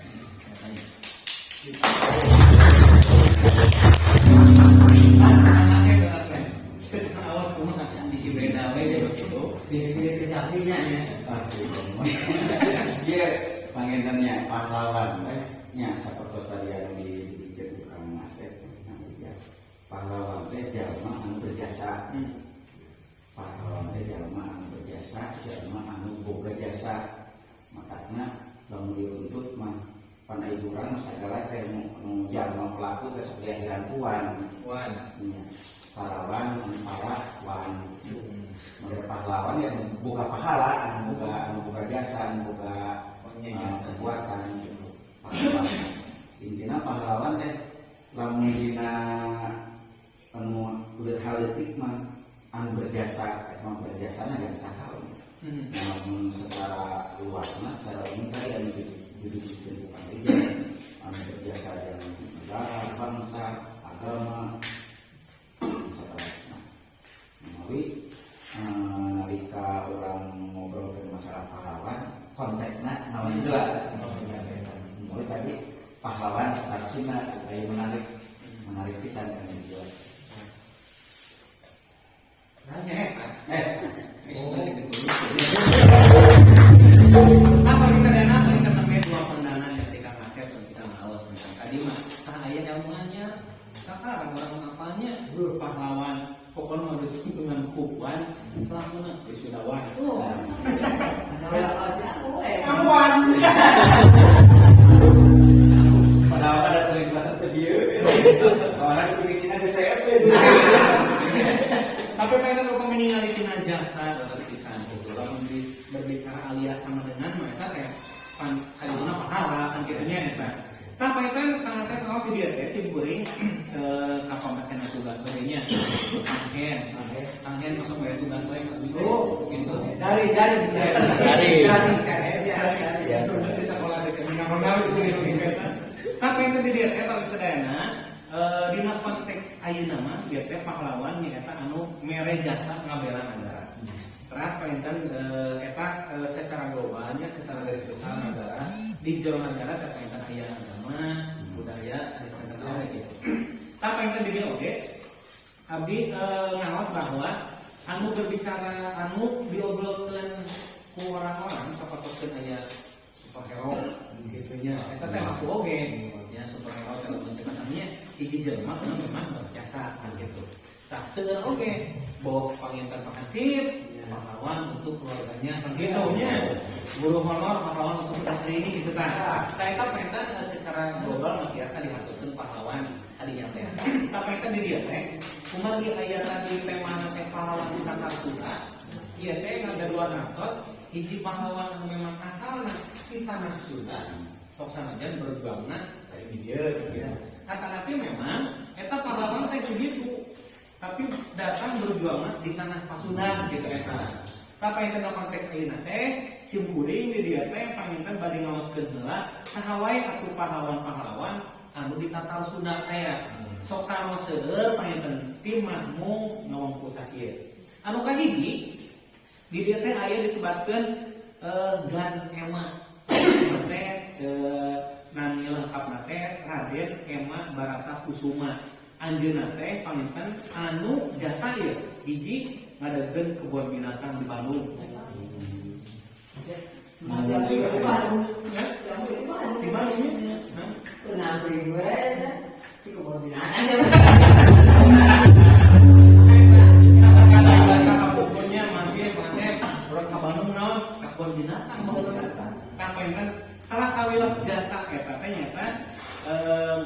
Kang Asep tetap teh. Awal semua isi beda we gitu. Jadi sapinya ya. Iya, pangintennya pahlawan teh nya sapertos tadi anu disebut Kang Asep. Nah, iya. Pahlawan teh jalma anu berjasa. Pahlawan teh jalma anu berjasa, jalma anu boga jasa. Matakna lamun diruntut mah pan ai urang sagala teh nu jalma pelaku teh sok diakhiran tuan. Wan. Nya. Pahlawan anu para wan. Model pahlawan yang boga pahala, anu boga jasa, anu boga kekuatan gitu. Pahlawan. Intinya pahlawan teh lamun dina anu haleutik mah anu berjasa, eta mah berjasana jasa saha. Namun secara luas mah, secara umum tadi anu didudukkeun ku Kang Rijal, anu berjasa yang negara, bangsa, agama, saterusna. Menawi nalika orang ngobrol ke masalah pahlawan, konteksna naon itu lah. Mulai tadi pahlawan secara Sunda kayak menarik, menarik pisan kan juga. Nanya. Eh, Nah, bagi sadayana paling namanya dua pandangan ketika Asep dan kita ngawas tentang tadi mah tah aya ilmuannya, sekarang orang apalnya pahlawan pokoknya mau dengan kukuan pelakunya ya sudah wah itu. Kamuan. Padahal pada sering bahasa teu dieu. Soalnya di sini geus seep. Tapi pengen upami ningali tina jasa leres pisan gitu. Lamun berbicara alias sama dengan mereka teh pan kadina pahala kan kitu nya eta. Tah panginten Kang Asep ngaos di dieu teh sim kuring ka pamacana tugas we nya. Kang Hen, Kang Hen masuk bayar tugas we oh gitu. Dari dari Dari. Dari. Ya. Di sekolah dekat Minang Tah panginten di dieu teh para sadayana dina konteks ayeuna mah ieu teh pahlawan nyaeta anu mere jasa ngabela negara. Teras panginten eta secara globalnya, secara garis besar negara di jero negara teh panginten aya agama, budaya, sanes oge gitu. Tah panginten di dieu oge abdi ngaos bahwa anu berbicara anu diobrolkeun ku orang-orang sapertoskeun aya superhero gitu nya, eta teh aku oge nya superhero teh lamun cek namanya hiji jelema anu memang berjasa kan gitu. Tah seueur oge bawa panginten Pak Hansip pahlawan untuk keluarganya kan gitu nya, guru honor pahlawan untuk negeri ini gitu kan. Tah eta panginten secara global mah biasa dihaturkeun pahlawan tadinya teh. Tah panginten di dieu teh kumargi aya tadi tema teh pahlawan di Tatar Sunda ieu teh ngagaduhan artos hiji pahlawan anu memang asalna di tanah Sunda sok sanajan berjuangna dari di dieu gitu ya. Tapi memang eta pahlawan teh begitu tapi datang berjuang di tanah Pasundan gitu eta. Tapi yang konteks ayeuna teh sim kuring di dieu teh panginten bade ngaoskeun heula saha wae atuh pahlawan-pahlawan anu di Tatar Sunda teh. Sok sano seueur panginten tim mah mung ngawangku sakieu. Anu kahiji di dieu teh aya disebatkeun Gan Ema teh, nami lengkapna teh Raden Ema Barata Kusuma. Anjeunna teh panginten anu jasa ieu hiji ngadegkeun kebun binatang di Bandung. Di Bandung. Di Bandung ya? Hah? Kenapa gue? Di kebun binatang. Karena bahasa kapungkurnya masih masih urang ka Bandung naon ka kebun binatang tah panginten salah sawios jasa eta teh nyaeta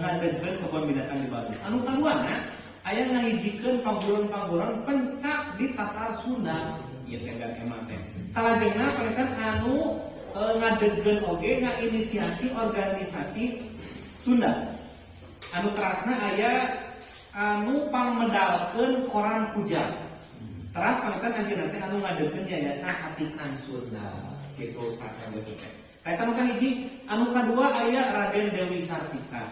ngadegkeun kebun binatang di Bandung. Anu kaduana aya ngahijikeun paguron-paguron pencak di Tatar Sunda ieu teh dan emang teh. Salajengna panginten anu ngadegkeun oge ngainisiasi organisasi Sunda. Anu terasna aya anu pangmedalkeun koran Kujang. Teras panginten anjeunna teh anu ngadegkeun Yayasan Atikan Sunda gitu saha teh. Kaitan nu kahiji, anu kadua aya Raden Dewi Sartika.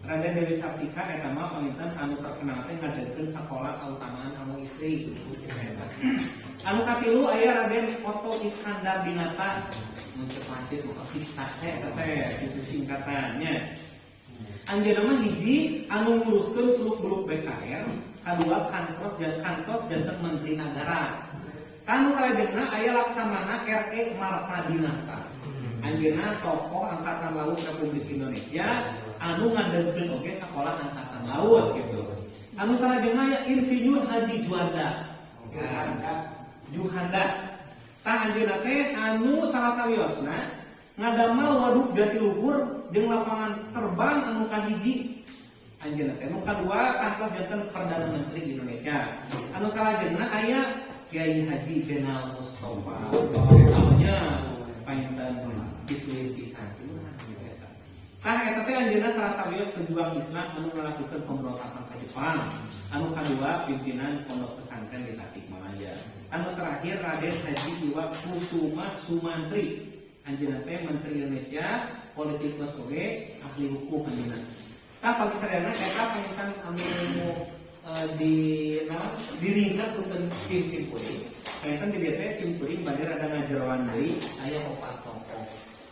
Raden Dewi Sartika eta mah panginten anu terkenal teh ngadegkeun sakola kautamaan anu istri eta. Anu katilu aya Raden Otto Iskandar Dinata. Mun cek lanceuk mah Vista teh eta teh gitu singkatannya. Anjeunna mah hiji anu nguruskeun suluk-buluk BKR, kadua kantos dan kantos janten menteri negara. Kanu salajengna aya Laksamana RE Martadinata. Anjeunna tokoh Angkatan Laut Republik Indonesia anu ngadegkeun oge sakola Angkatan Laut gitu. Anu salajengna aya Insinyur Haji Juanda. Juhanda. Tah anjeunna teh anu salah sawiosna ngadamel Waduk Jatiluhur jeung lapangan terbang anu kahiji anjeunna teh. Nu kadua kantos janten Perdana Menteri Indonesia. Anu salajengna aya Kiai Haji Zainal Mustafa. Namanya panginten ditulis pisan gitu eta. Tah eta teh anjeunna salah sawios pejuang Islam anu ngalakukeun pemberontakan ka Jepang. Anu kadua pimpinan pondok pesantren di Tasikmalaya. Anu terakhir Raden Haji Iwa Kusuma Sumantri. Anjeunna teh Menteri Indonesia, politikus oge, ahli hukum anjeunna. Tah pagi sadayana eta panginten anu di naon diringkas ku tim simkuring. Panginten di dieu teh simkuring bade rada ngajeroan deui aya opat tokoh.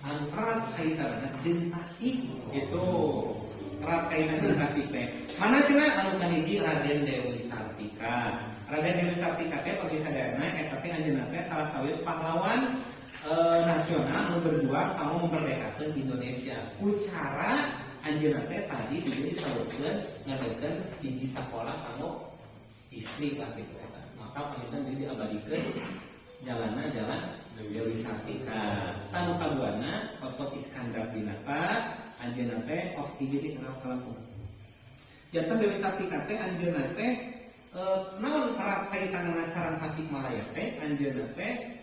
Anu erat kaitanna jeung Tasik itu erat kaitan jeung Tasik teh. Mana cenah anu kahiji Raden Dewi Sartika. Raden Dewi Sartika teh pagi sadayana eta teh anjeunna teh salah sawios pahlawan nasional anu berjuang kanggo memerdekakan Indonesia. Ku cara anjeunna teh tadi di dieu disebutkeun ngadegkeun hiji sakola kanggo istri lah gitu eta. Maka panginten di diabadikeun jalanna jalan Dewi Sartika. Tanu kaduana Otto Iskandar Dinata anjeunna teh of hiji di kenal kalangkung. Janten Dewi Sartika teh anjeunna teh naon erat kaitanna sareng Tasikmalaya teh anjeunna teh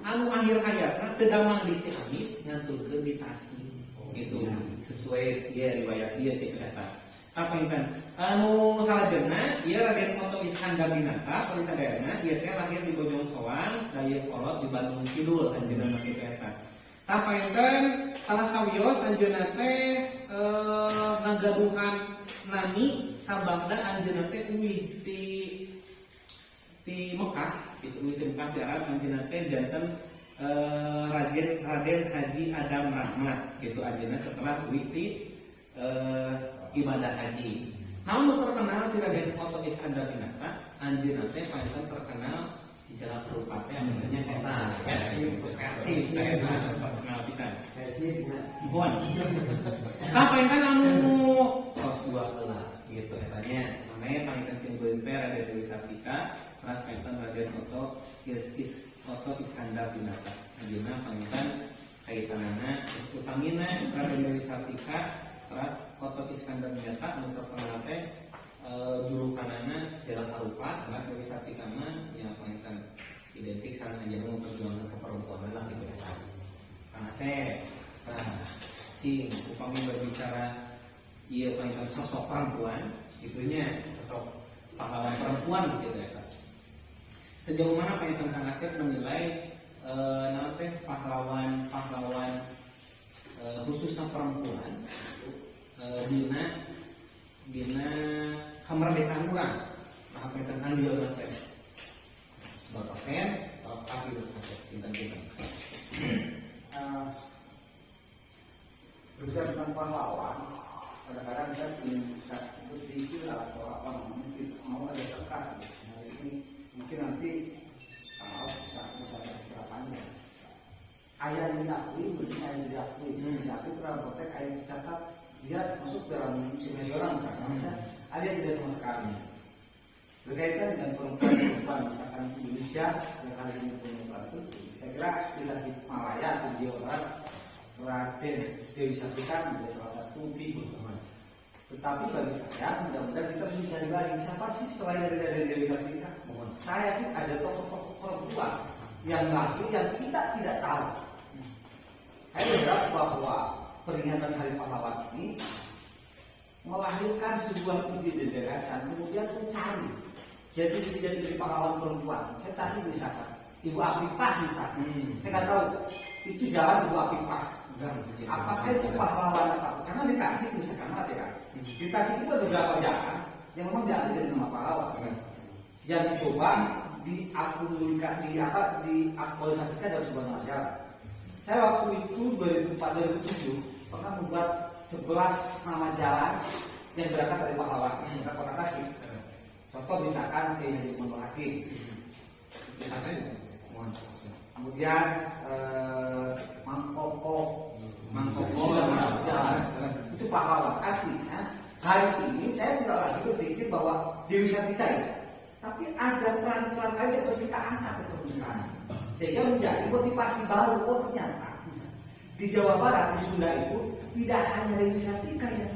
anu akhir hayatna teu damang di Ciamis nganturkeun di Tasik gitu sesuai dia riwayat dia gitu eta. Kapanginten anu salajengna ieu Raden Otto Iskandar Dinata pagi sadayana ieu teh lahir di Bojong Soang Dayeuhkolot di Bandung Kidul anjeunna mah kitu eta. Tah panginten salah sawios anjeunna teh ngagaduhan nami sababna anjeunna teh uih ti ti Mekah gitu uih ti Mekah di Arab anjeunna teh janten Raden Raden Haji Adam Rahmat gitu anjeunna setelah uih ti ibadah haji. Namun nu terkenal di Raden Otto Iskandar Dinata anjeunna teh paling terkenal di jalan rupa teh anjeunna eta Persib Persib teh eta terkenal pisan. Mohon. Tah panginten anu tos dua heula gitu etanya. Namanya panginten simkuring teh Raden Dewi Sartika, teras panginten Raden Otto Otto Iskandar Dinata. Anjeunna panginten kaitanana utamina Raden Dewi Sartika teras Otto Iskandar Dinata anu terkenal teh julukanana Segala Harupa, teras Dewi Sartika mah ya panginten identik sareng anjeunna memperjuangkan keperempuanan lah gitu ya. Kang Asep, nah, cing, upami berbicara iya panginten sosok perempuan, itunya sosok pahlawan perempuan gitu ya. Sejauh mana panginten Kang Asep menilai naon teh pahlawan pahlawan khususnya perempuan dina dina kemerdekaan urang, nah panginten andil teh seberapa persen atau gitu sampai pinten-pinten. Berbicara tentang pahlawan, kadang-kadang saya ingin bisa berpikir atau apa namanya tidak mau ada sekat. Nah, ini mungkin nanti kalau bisa bisa berbicara panjang. Aya yang diakui, mungkin aya yang diakui. Diakui dalam konteks aya yang dicatat dia masuk dalam museum nasional misalkan. Misalnya, ada yang tidak sama sekali. Berkaitan dengan perempuan-perempuan misalkan Indonesia yang hari ini punya peran penting, saya kira di Tasikmalaya atau di Jawa Barat Raden Dewi Sartika menjadi salah satu figur. Tetapi bagi saya, mudah-mudahan kita bisa mencari lagi siapa sih selain dari Raden Dewi Sartika. Saya yakin ada tokoh-tokoh perempuan yang lahir yang kita tidak tahu. Saya berharap bahwa peringatan Hari Pahlawan ini melahirkan sebuah ide dan gagasan, kemudian mencari jadi jadi pahlawan perempuan. Saya kasih misalkan Ibu Afifah misalkan, saya nggak tahu itu jalan Ibu Afifah. Apakah itu pahlawan apa? Karena di Tasik misalkan, maaf ya, di Tasik itu ada beberapa jalan yang memang diambil dari nama pahlawan. Yang dicoba diakumulasikan, di apa, diaktualisasikan dalam sebuah nama jalan. Saya waktu itu 2004 2007 pernah membuat 11 nama jalan yang berangkat dari pahlawan di Kota Tasik. Contoh misalkan Kiai Haji Lukman Hakim. Kemudian Mangkoko, Mangkoko. Sudah masuk jalan. Itu pahlawan. Artinya hari ini saya tidak lagi berpikir bahwa Dewi Sartika ya, tapi ada peran-peran lain yang harus kita angkat ke permukaan sehingga menjadi motivasi baru. Oh, ternyata di Jawa Barat, di Sunda itu tidak hanya Dewi Sartika yang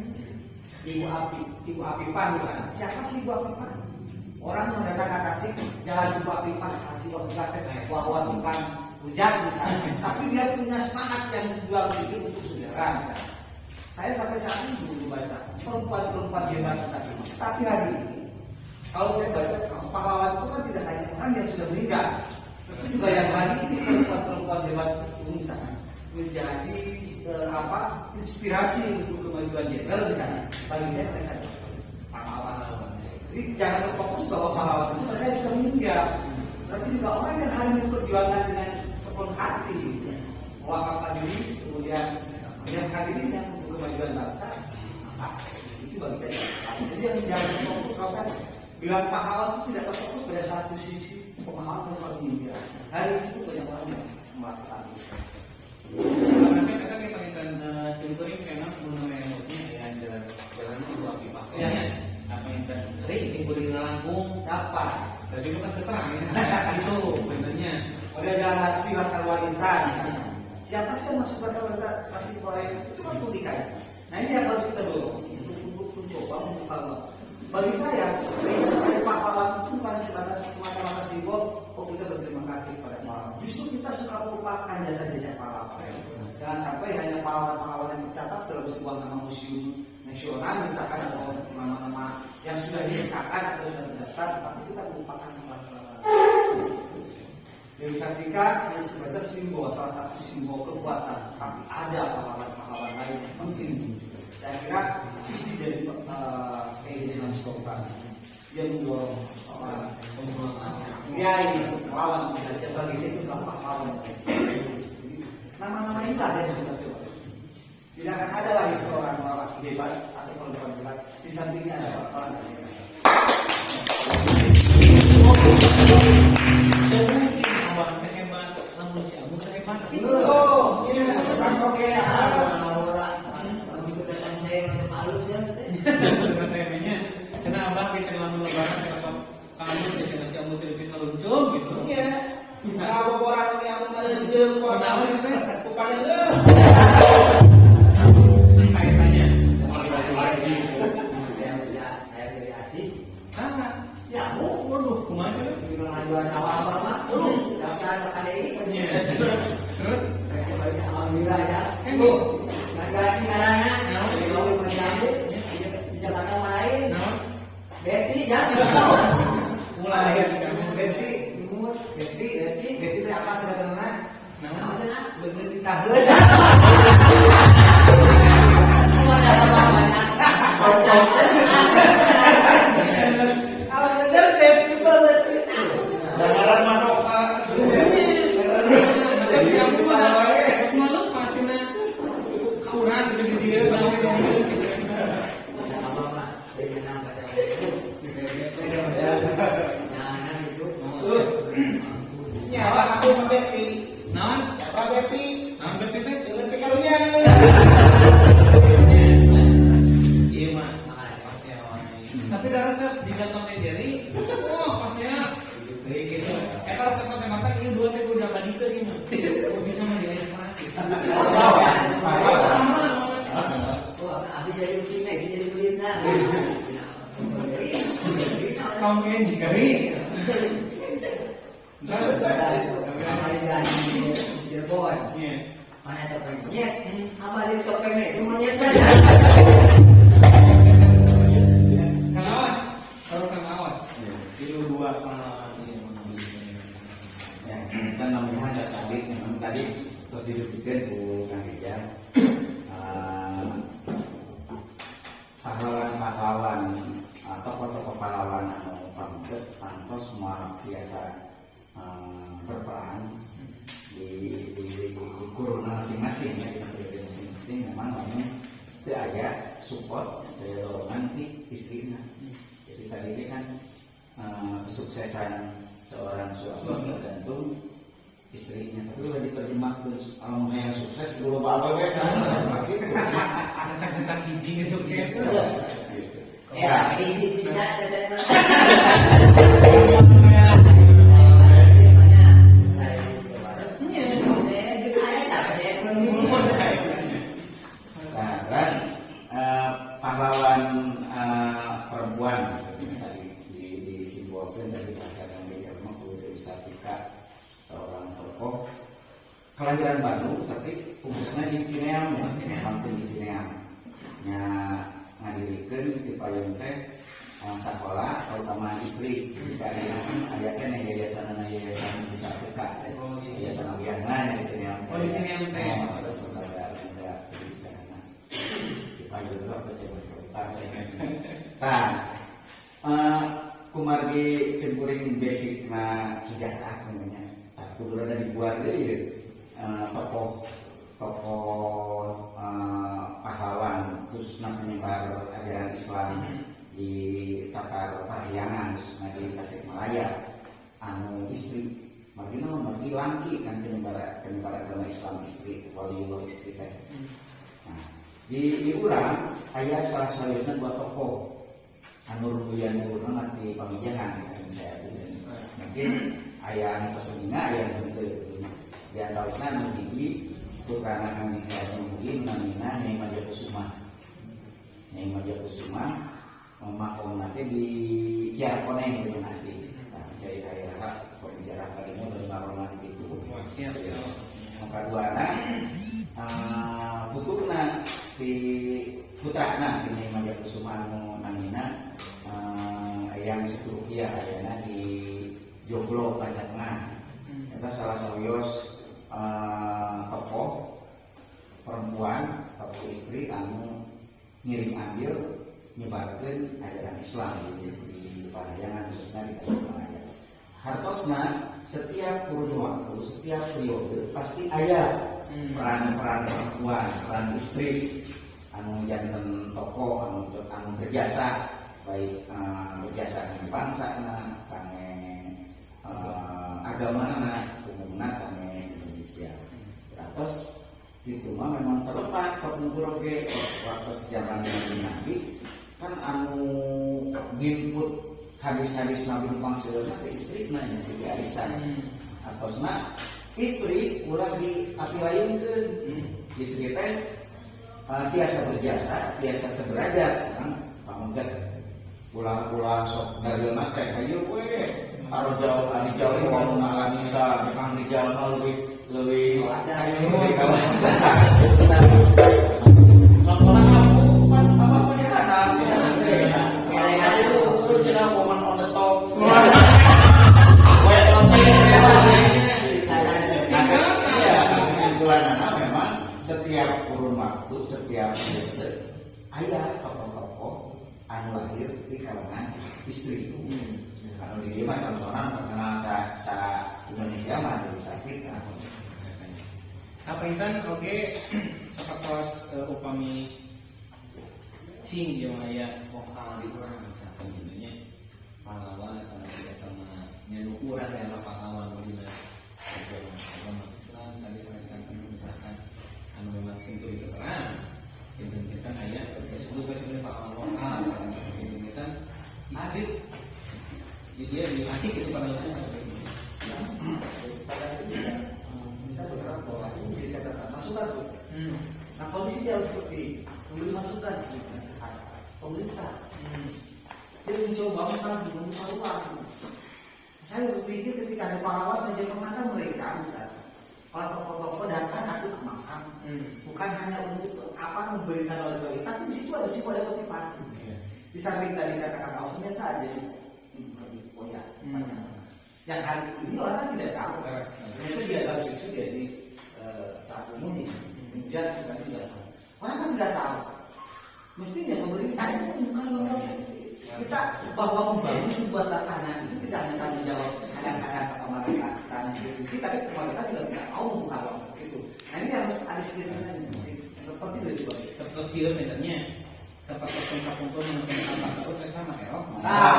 Ibu Api, Ibu Afifah misalnya. Siapa sih Ibu Afifah? Orang yang datang ke Tasik, jalan Ibu Afifah, saksi Ibu Afifah, bahwa tukang hujan misalnya. Tapi dia punya semangat yang jual tinggi untuk saudara misalnya. Saya sampai saat ini belum membaca perempuan-perempuan hebat tadi. Tapi hari ini, kalau saya baca pahlawan itu kan tidak hanya orang yang sudah meninggal, tapi juga yang hari ini perempuan-perempuan hebat itu misalnya menjadi apa, inspirasi untuk kemajuan gender misalnya. Bagi saya mereka adalah pahlawan. Jadi jangan terfokus bahwa pahlawan itu mereka sudah meninggal, tapi juga orang yang hari ini memperjuangkan dengan sepenuh hati, mewakafkan diri, kemudian menyerahkan dirinya untuk kemajuan bangsa, maka itu bagi saya. Jadi yang jangan terfokus, kalau saya bilang pahlawan itu tidak terfokus pada satu sisi pemahaman perempuan meninggal. Hari itu banyak orang yang melakukan itu. Karena saya kata kayak paling simpuling karena mengenai emosinya ya jalan jalan Ibu Afifah. Iya. Ya. Apa yang sering simpuling ngalangkung. Siapa? Tapi itu kan keterang ya. Itu benernya. Ada jalan Lasmi Laskar Wanita misalnya. Siapa sih yang masuk Laskar Wanita Lasmi Korea itu kan tulikan. Nah, ini yang harus kita dorong untuk mencoba membuka. Bagi saya, peringatan pahlawan itu bukan sebatas semata-mata simbol. Oh, kita berterima kasih kepada pahlawan. Justru kita suka melupakan jasa-jasa pahlawan. Jangan sampai hanya pahlawan-pahlawan yang tercatat dalam sebuah nama museum nasional misalkan atau nama-nama yang sudah disahkan atau sudah terdaftar, tapi kita melupakan pahlawan. Dewi Sartika hanya sebatas simbol, salah satu simbol kekuatan, tapi ada pahlawan-pahlawan lain yang penting. Saya kira istri dari Kiai Haji Sultan dia mendorong seorang kiai untuk melawan penjajah. Bagi saya itu adalah pahlawan. Jadi nama-nama inilah yang harus kita coba. Tidak akan ada lagi seorang lelaki hebat atau perempuan hebat di sampingnya ada orang yang hebat. Mungkin awak teh hebat, lamun si Abu teh hebat. Oh, iya, tukang kokean. Temanya, cenah abah ge cenah lamun lebaran teh sok kamu teh cenah si Abu teh lebih ngaluncung gitu. Iya. Nah, boboran yang merenjem, Kunaon teh? Bukannya eh. Kaitannya. Ah, waduh, kumaha teh? Iya. Terus Alhamdulillah ya. kan bu, Ganti ngaranna. Di Jakarta mah lain. naon? Betty ya. Mulai kamu. Betty, Betty, Betty, Betty itu apa sebetulnya? Naon? Bener ditahan. Kalau bener Betty banget. Dengaran manoka. Macam si Abu mah malu pasina kauran gitu di dieu, balik di dieu gitu. Nyawa aku sama Betty. Naon? Siapa Betty? Tom and Jerry. Cirebon. Iya. Mana topeng monyet? Apa di topengnya itu monyet kan? Kang Awas, kalau Kang Awas. Itu dua pahlawan ini yang mau Ya, kan namanya ada sabit memang tadi terus didupikeun ku Kang Rijal. Pahlawan-pahlawan, tokoh-tokoh pahlawan anu pamungkut pantos semua biasa berperan di kuruna masing-masing ya, di periode masing-masing memang lamun teu aya support, teu aya dorongan ti istrina. Jadi tadi ini kan kesuksesan seorang suami tergantung istrinya, tapi udah diterjemahkan kalau yang sukses dulu bapak we kan gitu. Cacak-cacak hiji sukses. Gitu. Ya, tapi di bisa cacat. Nah, terus pahlawan perempuan tadi disimbolkan dari bahasa Kang Rijal mah ku Dewi Sartika, seorang tokoh kelahiran Bandung tapi fokusnya di Cineam ya, kampung di Cineam. Nya ngadirikeun di payun teh sakola terutama istri. Jadi ayeuna kan aya keneh yayasan yayasan Dewi Sartika teh. Oh, iya. Yayasan Awiana di Cineam. Oh, di Cineam teh. Oh, terus lembaga lembaga pendidikan di payun itu apa sih kota. Nah, kumargi simkuring basic na sejarah namanya. Tah, kudu rada dibuat deui ya. Tokoh tokoh pahlawan khususnya penyebar ajaran Islam di Tatar Parahyangan khususnya di Tasikmalaya anu istri, margi naon, margi langki kan penyebar penyebar agama Islam istri, waliullah istri teh. Nah, di urang aya salah sawiosna dua tokoh anu rubuyan urang ti Pamijahan kan saya mungkin aya anu tos uninga, aya anu henteu gitu. Di antawisna anu hiji putrana Kangjeng Said Muhyiddin namina Nyai Madya Kusuma. Nyai Madya Kusuma makomna teh di Kiara Koneng di Asih. Nah, cai aya pembicara kalinya bari maroman gitu. Wah, siap ya. Nu kaduana putuna di putrana di Nyai Madya Kusuma anu namina Eyang Siti Rukiah ayana di Joglo Pancatengah. Eta salah sawios tokoh perempuan, tokoh istri anu ngiring andil nyebarkeun ajaran Islam di Parahyangan khususnya di Tasikmalaya. Hartosna setiap kurun waktu, setiap periode pasti aya peran-peran perempuan, peran istri anu janten tokoh anu anu berjasa, baik berjasa kangge bangsa na, kangge agama na, umumna kangge Indonesia. Terus itu mah memang terlepas kapungkur oge waktu zaman Nabi kan anu nginput hadis-hadis Nabi numpang seueurna teh istrina nya, Siti Aisyah. Atosna istri ulah diapilayungkeun. Istri teh tiasa berjasa, tiasa sederajat sekarang pamungkat ulah-ulah sok dalil teh hayu we arojal rijal qawwamuna 'alan nisa, memang rijal mah leuwih leuwih leuwih kawasa. Contohnya kamu kan apa punya anak ya. Itu cenah woman on the top. Nah, iya, kesimpulannya memang setiap kurun waktu, setiap periode aya tokoh-tokoh anu lahir di kalangan istri. Kalau di dia mah contohnya terkenal sa Indonesia mah Dewi Sartika. Kapainten oge sapertos upami cing ieu mah aya lokal di urang misalkan gitu nya, pahlawan atau nanti eta mah nya nu urang adalah pahlawan dina agama agama Islam tadi sampaikan kan misalkan anu memang simple itu terang kinten aya sebut we sebenarnya pahlawan lokal misalkan kinten istri, jadi dia dikasih gitu pada lingkungan. Pada itu juga bisa berharap bahwa ini menjadi catatan masukan tuh. Nah, kondisi jauh seperti memberi masukan gitu, pemerintah. Jadi mencoba untuk membuka ruang. Saya berpikir ketika ada pahlawan saja kemana mereka misalnya. Kalau tokoh-tokoh datang aku ke makam, bukan hanya untuk apa memberikan sebagainya, tapi di situ ada sih ada motivasi. Di samping tadi katakan oh ternyata ada oh ya, yang hari ini orang kan tidak tahu. Ternyata dia adalah cucu dari saat umum kemudian tadi juga sama. Orang kan tidak tahu. Mestinya pemerintah itu bukan ruang seperti itu. Kita bahwa membangun sebuah tatanan itu tidak hanya tanggung jawab kadang-kadang ke pemerintah kita, tapi pemerintah juga tidak mau membuka ruang itu. Nah, ini harus ada sederhana penting. Yang penting dari sebuah sistem. Seperti film misalnya seperti kapungkur menentukan apa terus sama Erok. Nah,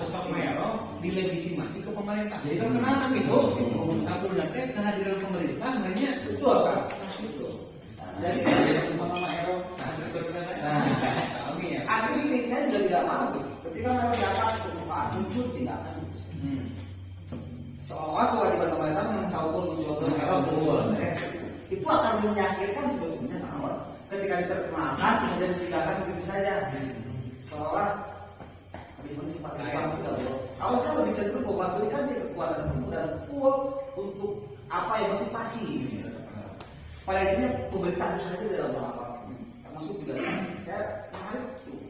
Sosok Erok dilegitimasi ke pemerintah. Jadi kan kenalan gitu. Aku nanti kehadiran pemerintah hanya betul kan? Betul. Jadi Nama Erok. nah, kami ya. artinya gini, saya juga tidak mau gitu. Ketika memang datang ke Pak muncul tindakan. Seolah kewajiban pemerintah mensaukur muncul Erok itu akan menyakitkan sebetulnya bahwa ketika diperkenalkan kemudian ditinggalkan begitu saja. Seolah habis ini sifat uang juga bro. Kalau saya lebih cenderung bahwa berikan dia kekuatan penuh dan full untuk apa yang motivasi. Pada intinya pemerintah harus saja dalam hal apa, termasuk juga saya menarik tuh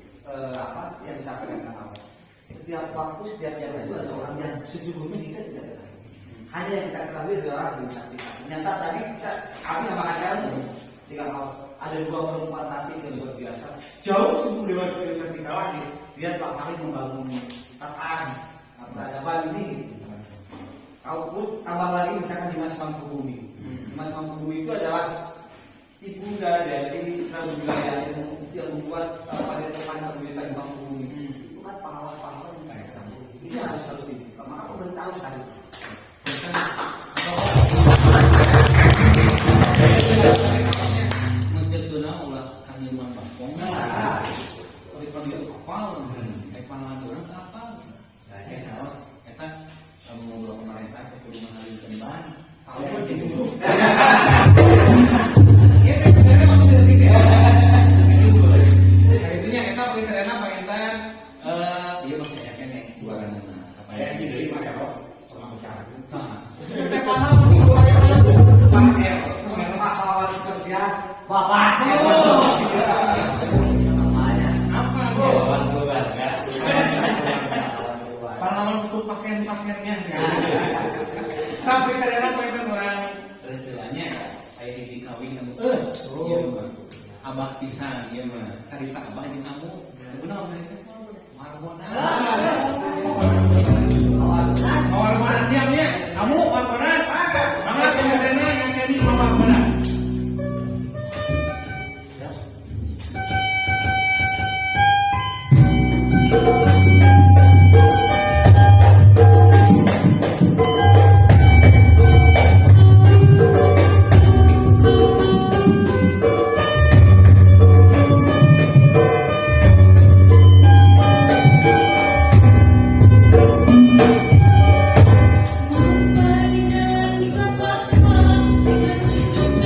apa yang disampaikan Kang Awal. Setiap waktu, setiap jam itu ada orang yang sesungguhnya kita tidak ketahui. Hanya yang kita ketahui adalah di kita. Ternyata tadi kita kami sama ilmu jika mau ada dua perempuan tasik yang luar biasa jauh sebelum Dewa Santika lahir, dia telah lahir membangun tatanan peradaban ini gitu misalnya. Kalau terus tambah lagi misalkan Dimas Mangkubumi. Dimas Mangkubumi itu adalah ibunda dari Prabu Julaya yang membuat padepokan Kabuyutan di Mangkubumi. Itu kan pahlawan-pahlawan yang saya ketahui. Ini harus harus dibuka. Maka pemerintah harus hadir. Mencetuna ulah kanyeman bangkong. Oleh panggil apal, eh pahlawan orang apa? Nah, ya kalau eta ngobrol pemerintah ke kudu menghadirkan bahan. Tahu kan jadi dulu. Iya, teh sebenarnya maksudnya gitu ya. Nah, intinya eta paling sarena panginten iya masih aya keneh dua ranana. Apa Kayak gitu dari Pak Erok pernah besar. Nah, teh pahlawan dua ranana. Pak Erok, pahlawan spesial, Bapak. Oh. Namanya. Apa bro? Pahlawan keluarga. Pahlawan untuk pasien-pasiennya. Tapi sarena panginten urang istilahnya aya hiji kawin anu ieu mah. Abah pisan ieu mah. Carita abah jeung kamu. Kunaon mereka? Marbona. Marbona siapnya. Kamu Marbona. Mangga ke sarena yang seni Marbona. Sampai jalan setapak dengan cucu.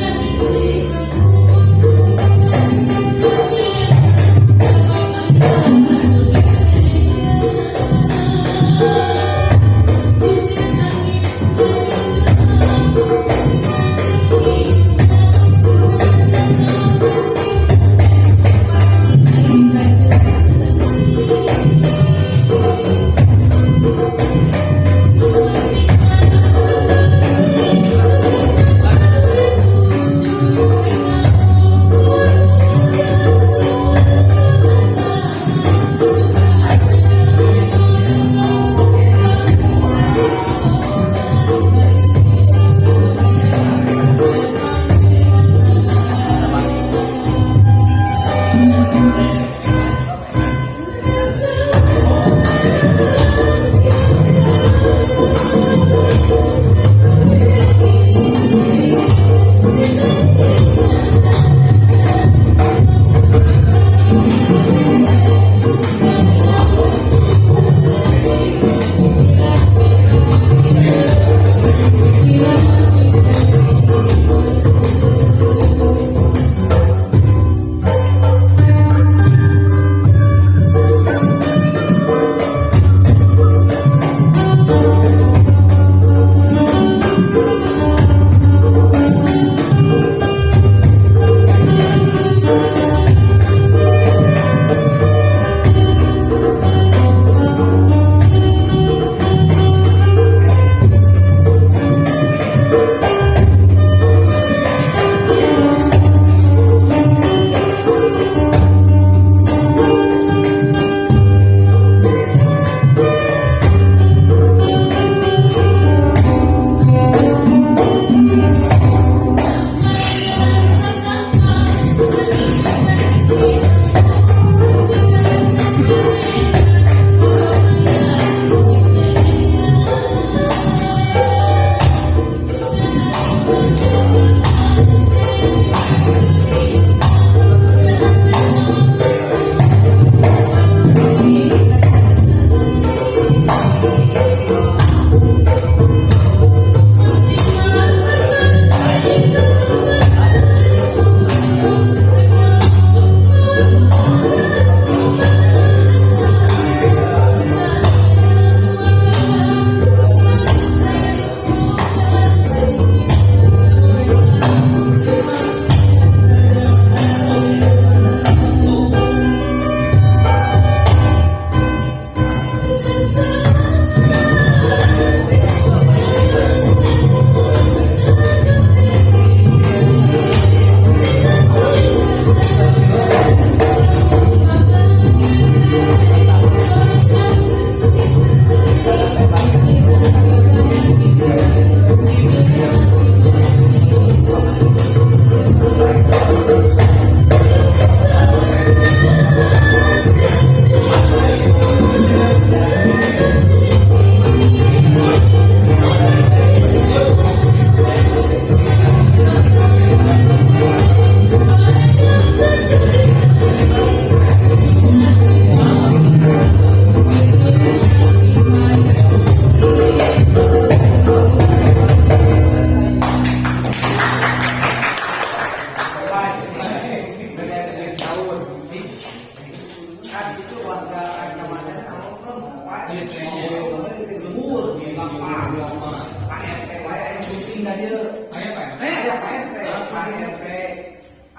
Aya Pak RT. Aya Pak RT, Pak RT,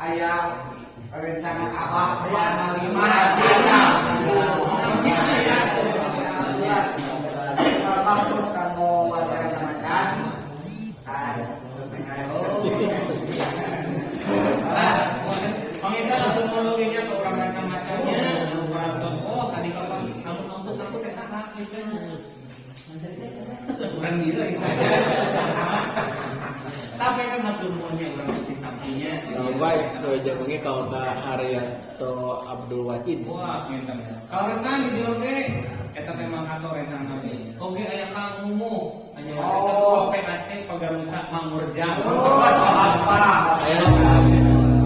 aya rencana abah warna lima. Aya. Aya. Salam baktos kanggo warga macan. Setengah. Nah, panginten atuh nuhun nya ke urang macam-macamnya, anu parantos oh tadi kapan anu kampung aku teh saha gitu. Urang gila gitu aja. Tapi kan hatur nuhunnya urang tampinya. Oh, baik, tuh jagungnya kalau ke Haryanto Abdul Wahid. Wah, pinter. Kalau resan di dieu ge eta teh Mang Ato rencana abdi. Oge aya Kang Umuh, anya Oh. oh. PAC Pagarusa Mangurjang. Oh, apa? Aya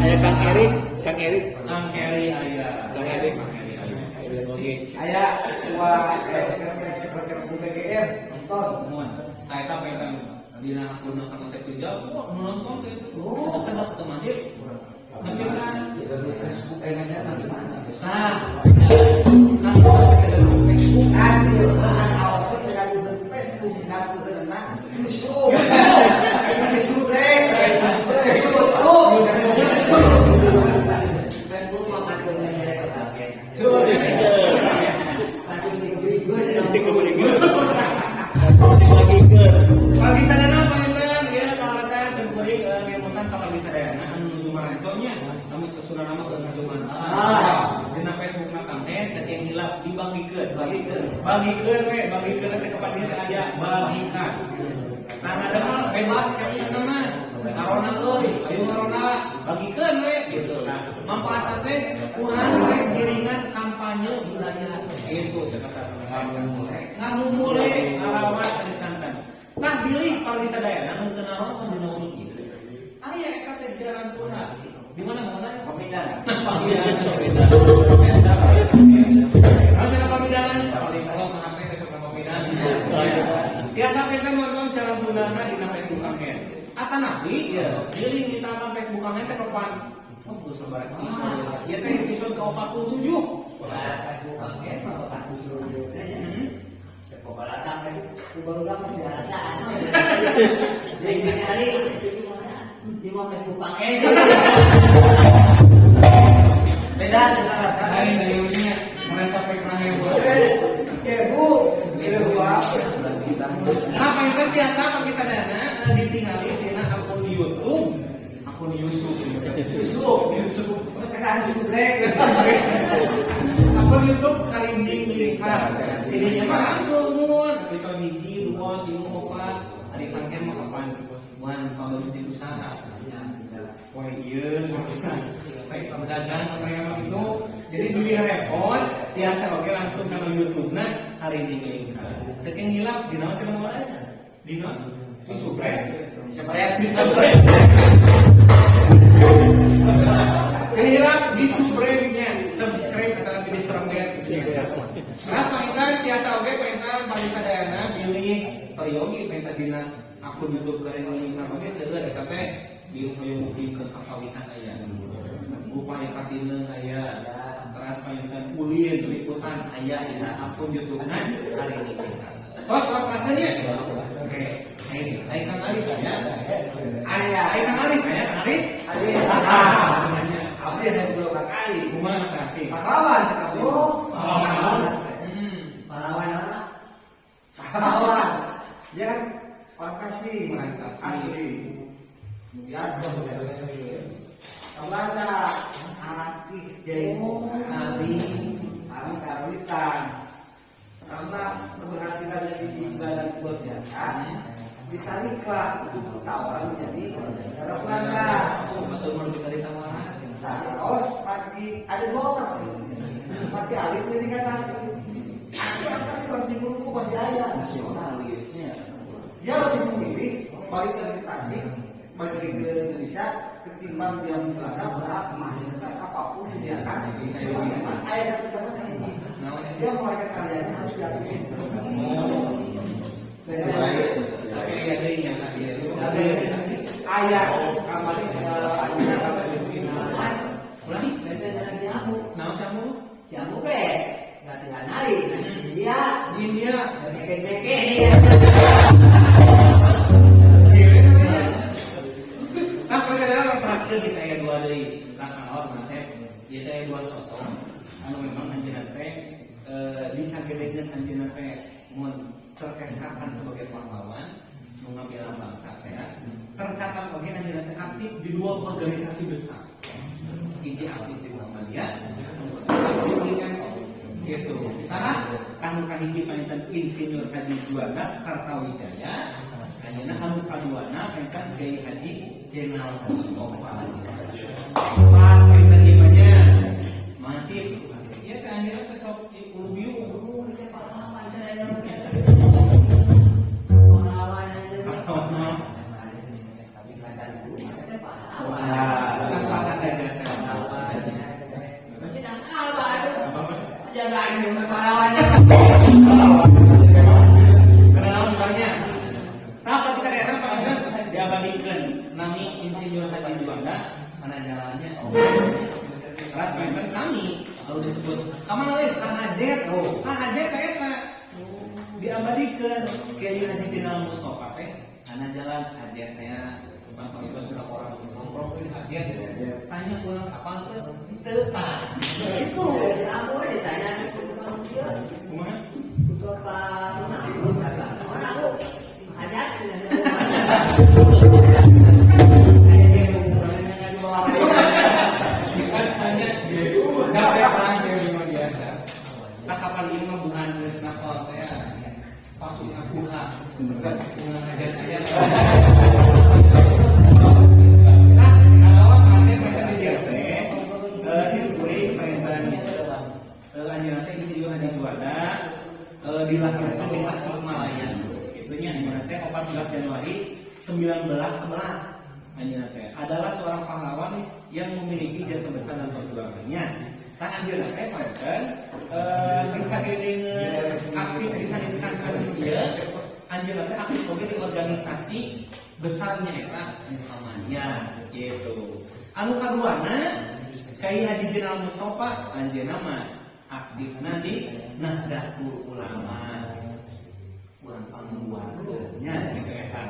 aya Kang Erik, Kang Erik, Kang Eri aya. Kang Erik. Aya oge. Aya ketua RT BGM nonton. Mun, nah eta pengen dina akun Kang Asep Rijal, wah nu nonton teh sedek-sedek teu masih. Tapi kan Facebook saya di mana? Nah, kan pasti ada grup Facebook. Asli, awas pun dengan Facebook, ngaku YouTube. YouTube, YouTube, Facebook mah matur mere kabeh. Matur diberi-beri. Lagi Pagi sadayana panginten ya kalau saya simkuring ngemutan ka pagi sadayana anu nuju marantonya namun sesudah nama ke ngajuman. Dina Facebook na Kang Hen teh yang hilap dibagikeun, bagikeun. Bagikeun we, bagikeun teh kepada diri aya bagikan. Nah, ada mah bebas caption mah. Ngarona euy, ayo ngarona, bagikeun we gitu. Nah, manfaatna teh urang teh giringan kampanye budaya gitu cek ngamumule ngarawat tadi santan. Nah, bilih pagi sadayana nu teu naon dina wengi ieu. Aya eta teh siaran tuna. Di mana mana? Pemidangan. Pamidangan. Kalau cara pamidangan, paling kalau kenapa besok pamidangan. Tiasa pinten nonton siaran tunana dina Facebook Kang Hen. Atanapi ya, bilih misalkan Facebook Kang Hen teh kapan? Oh, geus sabaraha episode. Ieu teh episode ke-47. Facebook Kang Hen mah otak seluruhnya. Sekolah tadi baru masih dirasaan. Jadi hari di mau Facebook Kang Hen. Beda dengan rasa. Lain dayunya, mereka sampai kurang hebat. Cebu, dua. Nah, panginten biasa pagi sadayana ditingali dina akun YouTube, akun YouTube, YouTube, YouTube. Kena subrek. Akun YouTube Karinding Lingkar. Jadinya mah langsung mun episode hiji, dua, tilu, opat, ari Kang Hen mah kapan? Wan pameuntih di usaha. Poe ieu, baik pedagang mereka itu. Jadi beli repot, tiasa oke langsung ke YouTube-na Karinding Lingkar. Teu hilap dina mah teu mau dina di subrek. Sebenarnya Di subrek. Hilap di subreknya, subscribe atau nanti di serempet. Nah, panginten tiasa oge panginten pagi sadayana bilih peryogi panginten dina akun YouTube Karinding Lingkar oge seueur eta teh di hoyong buktikeun kasawitan aya. Upaya katineung aya. Teras panginten ulin liputan aya dina akun YouTube-na Karinding Lingkar. Tos rasanya? Oke. Ayo, ayo Kang Aris ya. Aya. Ayo Kang Aris ya, Kang Aris. Aris. Ah, sebenarnya. Apa yang saya belum kali? Kumaha kasih? Pahlawan cakap oh. Pahlawan. Pahlawan apa? Pahlawan. Dia kan orang kasih. Orang kasih. Asli. Kemudian Belanda Aratih Jaimu Ali. Sarang Karawitan. Karena keberhasilannya di badan biasa, ditariklah untuk tawaran menjadi negara Belanda. Oh, betul mau diberi tawaran. Nah, terus pagi ada dua orang sih. Pagi Alif ini dikatasi. Asli atas langsung buku pasti ada. Nasionalisnya. Dia lebih memilih balik dari Tasik, balik dari ke Indonesia ketimbang dia Belanda berhak fasilitas apapun sediakan. Cuma memang ayah satu sama ini. Dia melahirkan karyanya harus diakui. Tapi ya deui nya Ayah kamari Ulang Benten sareng jamu. naon jamu? Jamu ke latihan nari. India, Di India. beken-beken ya. sadaya teraskeun kita aya dua deui. Tah kaos Asep, ieu teh aya dua sosok anu memang anjeunna teh disagedekeun anjeunna teh mun ter-SK-kan sebagai pahlawan nu ngabela bangsa teh. Tercatat oge anjeunna teh aktif di dua organisasi besar. Hiji aktif di Muhammadiyah, aktif di NU. Gitu. Saha anu kahiji panginten Insinyur Haji Juanda Kartawijaya, anjeunna anu kaduana panginten Kiai Haji Jenal Mustofa. Pas panginten ieu mah nya. Masih ieu teh anjeunna teh sok ulubiu. Pahlawan saya. Pahlawan. Pahlawan. Tapi kelihatan dulu masa pahlawan. Kan pahlawan jasa. Masih nang apa aduh. Jaga ini pahlawannya. Karena naon ditanya? Nah, pati sadayana panginten diabadikan nami Insinyur Haji Juanda karena jalannya oh. Kelas panginten sami kalau disebut kamana euy Kang Hajet. Oh, Kang Hajet teh eta diabadikan Kiai Haji Jenal Mustofa teh karena jalan Hajet teh bang itu sudah orang nongkrong ini Hajet tanya kurang apa teu teu tah itu. Aku ditanya gitu, dia Kumaha? Kudu apa? Nah, aku orang aku hajat ada yang Biasanya capek terakhir luar biasa. Nah kapan ini mah bukan geus nakal teh ya. Pasuk aku ha. Bunga hajat aya. Nah, kalau masih mereka di dieu teh sim kuring pengen anjeunna teh Insinyur Haji Juanda dilahirkan di Tasikmalaya. Itu nya anjeunna teh 14 Januari 1911 anjeunna teh adalah seorang pahlawan yang memiliki jasa besar dalam perjuangannya. Tah anjeunna teh panten bisa dengan aktif bisa disahkan ieu anjeunna teh aktif oge di organisasi besarnya eta Muhammadiyah gitu. Anu kaduana Kiai Haji Jenal Mustofa anjeunna mah aktifna di Nahdlatul Ulama. Urang pangguarnya gitu eta.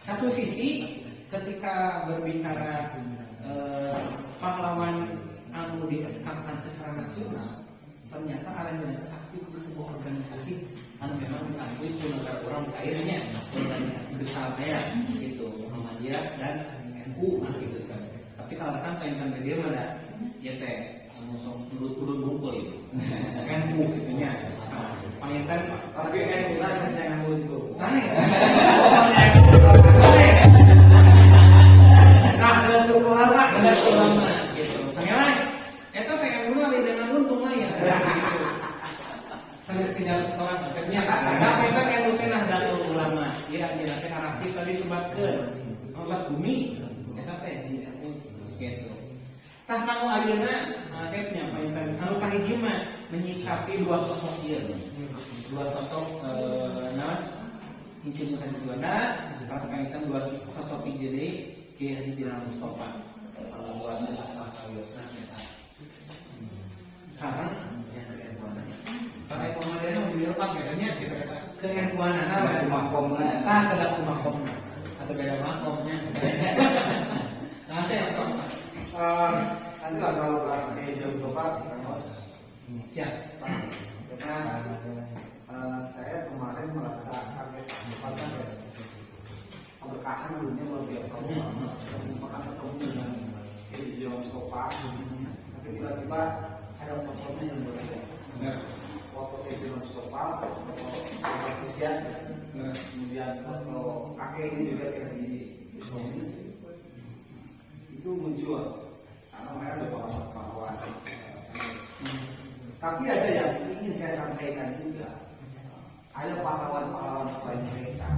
Satu sisi ketika berbicara pahlawan anu di SK-kan secara nasional, ternyata anjeunna aktif di sebuah organisasi anu memang diakui ku negara urang akhirnya organisasi besar kayak gitu Muhammadiyah dan NU nah gitu kan. Tapi kalau sampai kan dia mah da ya teh anu sok turut-turut bungkul itu NU gitu nya. Nah, panginten Tapi NU lah jangan untung. sana ya. Nah, untuk ulama. Benar ulama gitu. Pangeran, eta teh NU lain dengan untung mah ya. Gitu. Sanes kenyal sekolah konsepnya. Nah, eta NU teh Nahdlatul Ulama. Ieu anjeunna teh aktif tadi sebatkeun. Kelas bumi eta teh di NU gitu. Tah kanu ayeuna asepnya panginten anu kahiji mah menyikapi dua sosok ieu. Dua sosok naos Insinyur Haji Juanda, para panginten dua sosok hiji deui Kiai Haji Jenal Mustofa. Buat salah sawiosna eta. Sareng yang ke NU-na. Para Muhammadiyah mah dilepak ya nya kita kata ke NU-na we. Makomna. Tah kedah ku makomna atau beda makomnya. Nah, saya Nanti lah kalau bahas kayak jauh coba kita ngos. Siap. Karena saya kemarin merasa kaget, bukan kaget, keberkahan dunia luar biasa. Bahkan ketemu dengan Kiai Mustofa, tapi tiba-tiba ada fotonya yang luar biasa. Benar. Foto Kiai Mustofa, foto Kusian, kemudian foto kakek ini juga Kiai Bustomi itu muncul karena mereka ada pahlawan. Tapi ada yang ingin saya sampaikan juga. Ada pahlawan-pahlawan selain mereka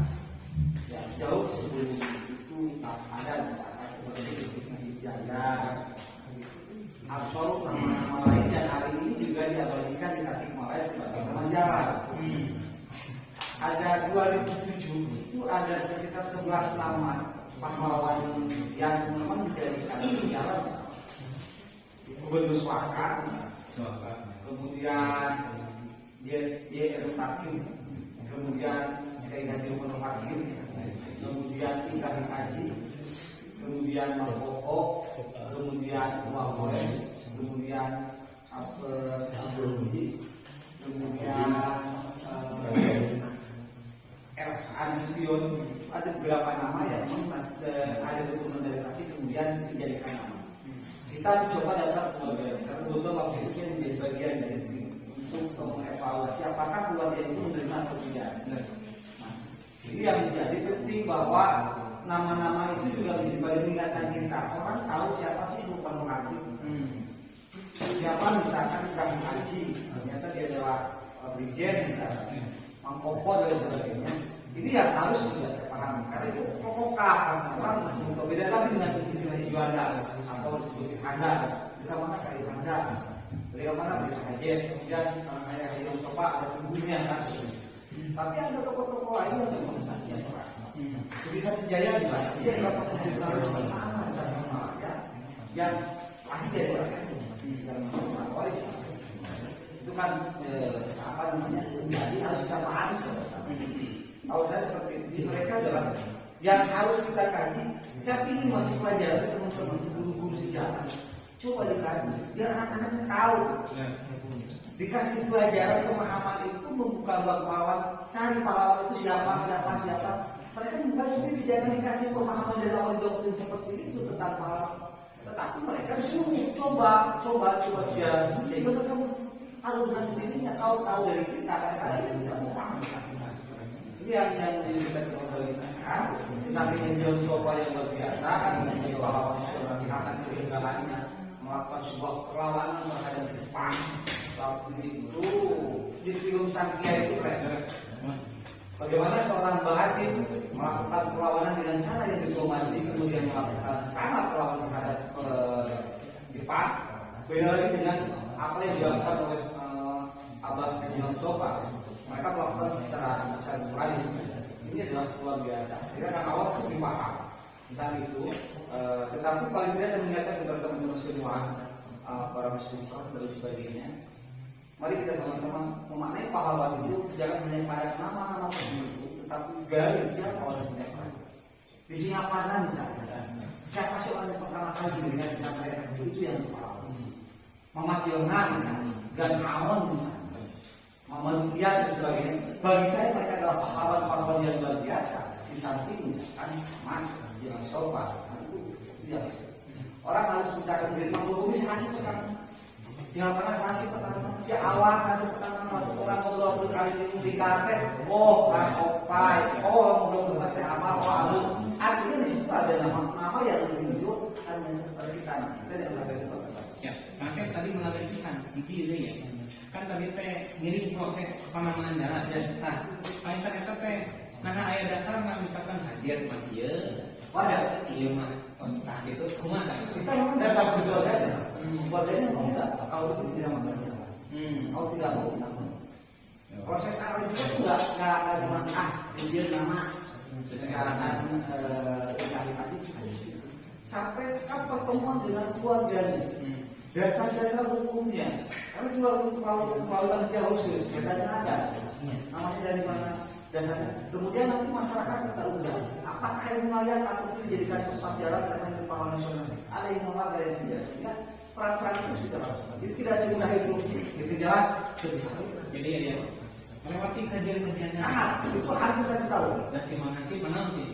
yang jauh sebelum itu ada misalkan seperti Nasib Jaya atau nama-nama lain yang hari ini juga diabadikan di Tasikmalaya sebagai nama jalan. Ada 2007 itu ada sekitar 11 nama pahlawan yang memang dijadikan jalan. Gubernur Swaka, kemudian J. J. R. Takim, kemudian Kiai Haji Umar Vaksin, kemudian Ibrahim Haji, kemudian Kemudian Mang Koko, kemudian Wawoy, kemudian apa, Abdul, kemudian El Spion, ada beberapa nama yang memang ada dokumen dari Tasik kemudian dijadikan nama. Kita coba datang keluarga, karena kebetulan waktu itu saya menjadi bagian dari tim untuk mengevaluasi apakah keluarga itu menerima atau tidak. Nah, ini yang menjadi penting bahwa nama-nama itu juga menjadi bagian ingatan kita. Orang tahu siapa sih Lukman Muhajir, siapa misalkan Ibrahim Haji, ternyata dia adalah brigjen misalnya, Mang Koko dan sebagainya. Ini yang harus juga saya pahami karena itu pokok orang masih untuk beda lagi dengan istilah Juanda atau disebut Handa. Kita mana kayak Handa, beliau mana bisa haji, kemudian kayak Haji Mustafa ada ibunya kan. Tapi ada tokoh-tokoh lain yang memang dia orang. Bisa Senjaya misalnya, dia adalah proses jurnalis pertama di Tasikmalaya yang lahir dari orang itu dalam awal itu kan apa namanya, jadi harus kita pahami sama-sama. Kalau saya seperti itu, jadi mereka adalah yang harus kita kaji. Saya ingin masih pelajaran teman-teman sebelum guru sejarah. Coba dikaji, biar anak-anaknya tahu. Dikasih pelajaran pemahaman itu membuka ruang pahlawan, cari pahlawan itu siapa, siapa, siapa. Mereka bukan sendiri, jangan dikasih pemahaman dari awal doktrin seperti itu tentang pahlawan. Tetapi mereka disuruh coba, coba, coba sejarah sendiri sehingga mereka tahu dengan sendirinya. Kalau tahu dari kita, kadang-kadang dia tidak mau paham. Ini yang menjadi bagi saya. Di samping John Sofa yang luar biasa, kan menjadi pahlawan nasional karena kegagalannya melakukan sebuah perlawanan terhadap Jepang. Waktu itu di film Sangkia itu kan, bagaimana seorang Bahasim melakukan perlawanan dengan cara yang diplomasi, kemudian melakukan sangat perlawanan terhadap Jepang. Beda lagi dengan apa yang dilakukan oleh Abah Imam Sofa. Mereka melakukan secara secara sporadis. Ini adalah luar biasa. Kita kan awas lebih paham tentang itu. Tetapi paling tidak saya mengingatkan kepada teman-teman semua, para mahasiswa dan sebagainya. Mari kita sama-sama memaknai pahlawan itu jangan hanya pada nama-nama tertentu, tetapi gali siapa orang yang punya. Di Singaparna misalnya, siapa sih orang yang pertama kali diberikan disampaikan itu yang pahlawan. Mama Cilna misalnya, Gan Aon misalnya, Mama Lutia dan sebagainya. Bagi saya mereka adalah pahlawan-pahlawan yang luar biasa. Di samping misalkan Mas Jalan Sofa, nah, itu ya. Orang harus bisa menjadi makhluk bumi sakit pertama. Singaparna sakit pertama, si awal sakit pertama, orang ngobrol kali ini di karte, oh kan opai, oh ngobrol ke apa, oh alu. Artinya di situ ada nama-nama yang menunjukkan kepada kita. Nah, kita jangan sampai lupa. Ya, nah saya tadi menarik pisan, hiji deui ya. Kan tadi teh ngiring proses penamaan jalan. Ya. Nah, paling ternyata teh nah aya dasarna misalkan hadiah mah ieu, Ada. Ieu mah nah gitu kumaha tah? Kita memang datang ke keluarganya. Keluarganya mau nggak? Kalau itu tidak mau. Kalau tidak mau, tidak mau. Proses analisis itu nggak cuma ah dia nama sekarang kan cari tadi cukup sampai ke pertemuan dengan keluarganya, dasar-dasar hukumnya. Karena juga kalau kalau panitia khusus, bedanya ada. Namanya dari mana dasarnya. Kemudian nanti masyarakat kita undang. Apakah yang layak atau tidak dijadikan tempat jalan karena ini pahlawan nasional? Ada yang menolak, ada yang tidak. Sehingga peran-peran itu sudah harus. Jadi tidak semudah itu. Di jalan sebisa Jadi ya melewati kajian-kajian sangat itu harus saya tahu. Dan si Mang Hansip menang sih.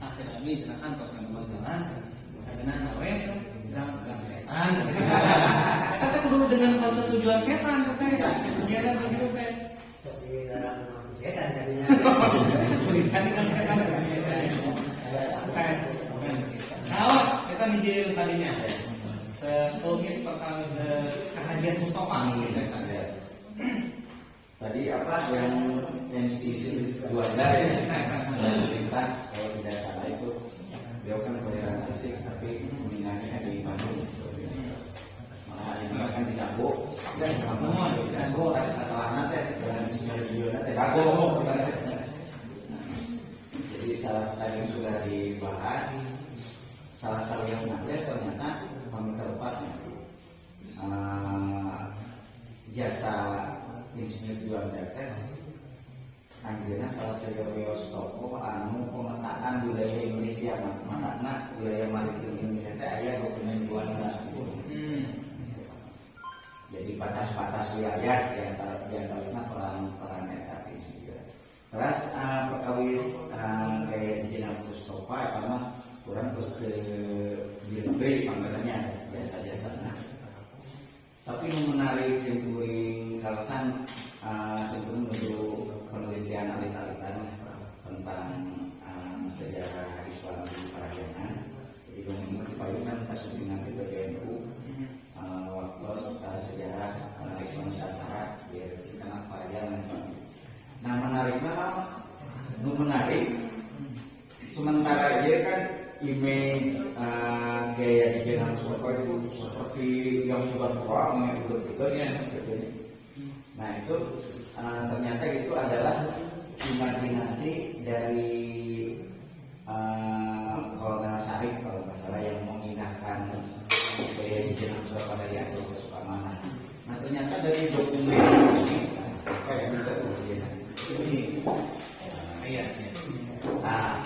Ah, cenah abi cenah kan tos ngembang jalan. Cenah we gang gang setan. Eta teh kudu dengan persetujuan setan teh. Iya kan begitu teh. Setan jadinya. Tulisan kan setan. Nah, kita nih tadinya. Setelahnya perkara kehajian Mustafa gitu. Ya. Tadi apa yang institusi Juanda ya, dan lintas kalau tidak salah itu beliau kan kelahiran Tasik tapi meninggalnya di Bandung. Malah ini kan di Dago, ya di Dago, kata teh dengan sinyal video teh Dago. Jadi salah satu yang sudah dibahas, salah satu yang menarik ternyata kami tempatnya jasa Insinyur Juanda teh anjeunna salah satu tokoh anu pemetaan budaya Indonesia, makna wilayah maritim Indonesia teh aya dokumen Juanda. Jadi batas-batas wilayah di antaranya perang-perang eta juga. Terus perkawis kayak Jenderal Mustafa eta mah kurang terus ke deui panggilannya biasa-biasa. Tapi nu menarik simkuring kalasan simkuring menuju penelitian alit-alitan tentang sejarah Islam di Parahyangan. Jadi kemudian di payungan kasumpingan di PBNU waktu sejarah Islam Nusantara di tengah Parahyangan. Nah, menariknya, nu menarik sementara dia kan image gaya di Jenderal Mustafa itu seperti yang sudah tua mengikut gitu. Nah, itu ternyata itu adalah imajinasi dari Kolonel Sarif kalau nggak salah yang memindahkan gaya di Jenderal Mustafa dari Aceh ke Sukamana. Nah, ternyata dari dokumen ini, apa ya, itu Ini. Iya sih. Nah,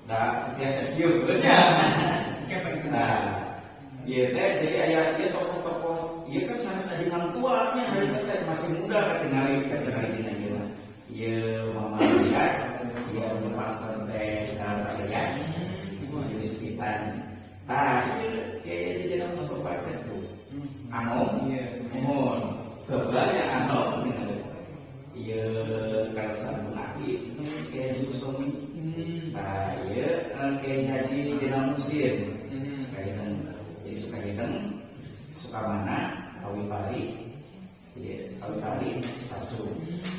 nah setiap sebenarnya. Siapa itu? Nah, iya teh jadi aya ieu tokoh-tokoh ieu kan sanes ajengan tua nya, hari teh masih muda katingali katingali dina ieu mah. Ieu Mama Liat, ieu anu pastor teh Pak Ilyas, ieu sekitar. Tah, ieu kayak di jalan Mustafa teh tuh. Anom, mohon. Kebetulan anom ieu kalesan Munaki kayak di Bustomi. Nah, ieu Kiai Haji Jenal Musin. Sukahideng. Jadi Sukahideng, Sukamana, Awipari, ieu Awipari, Pasung.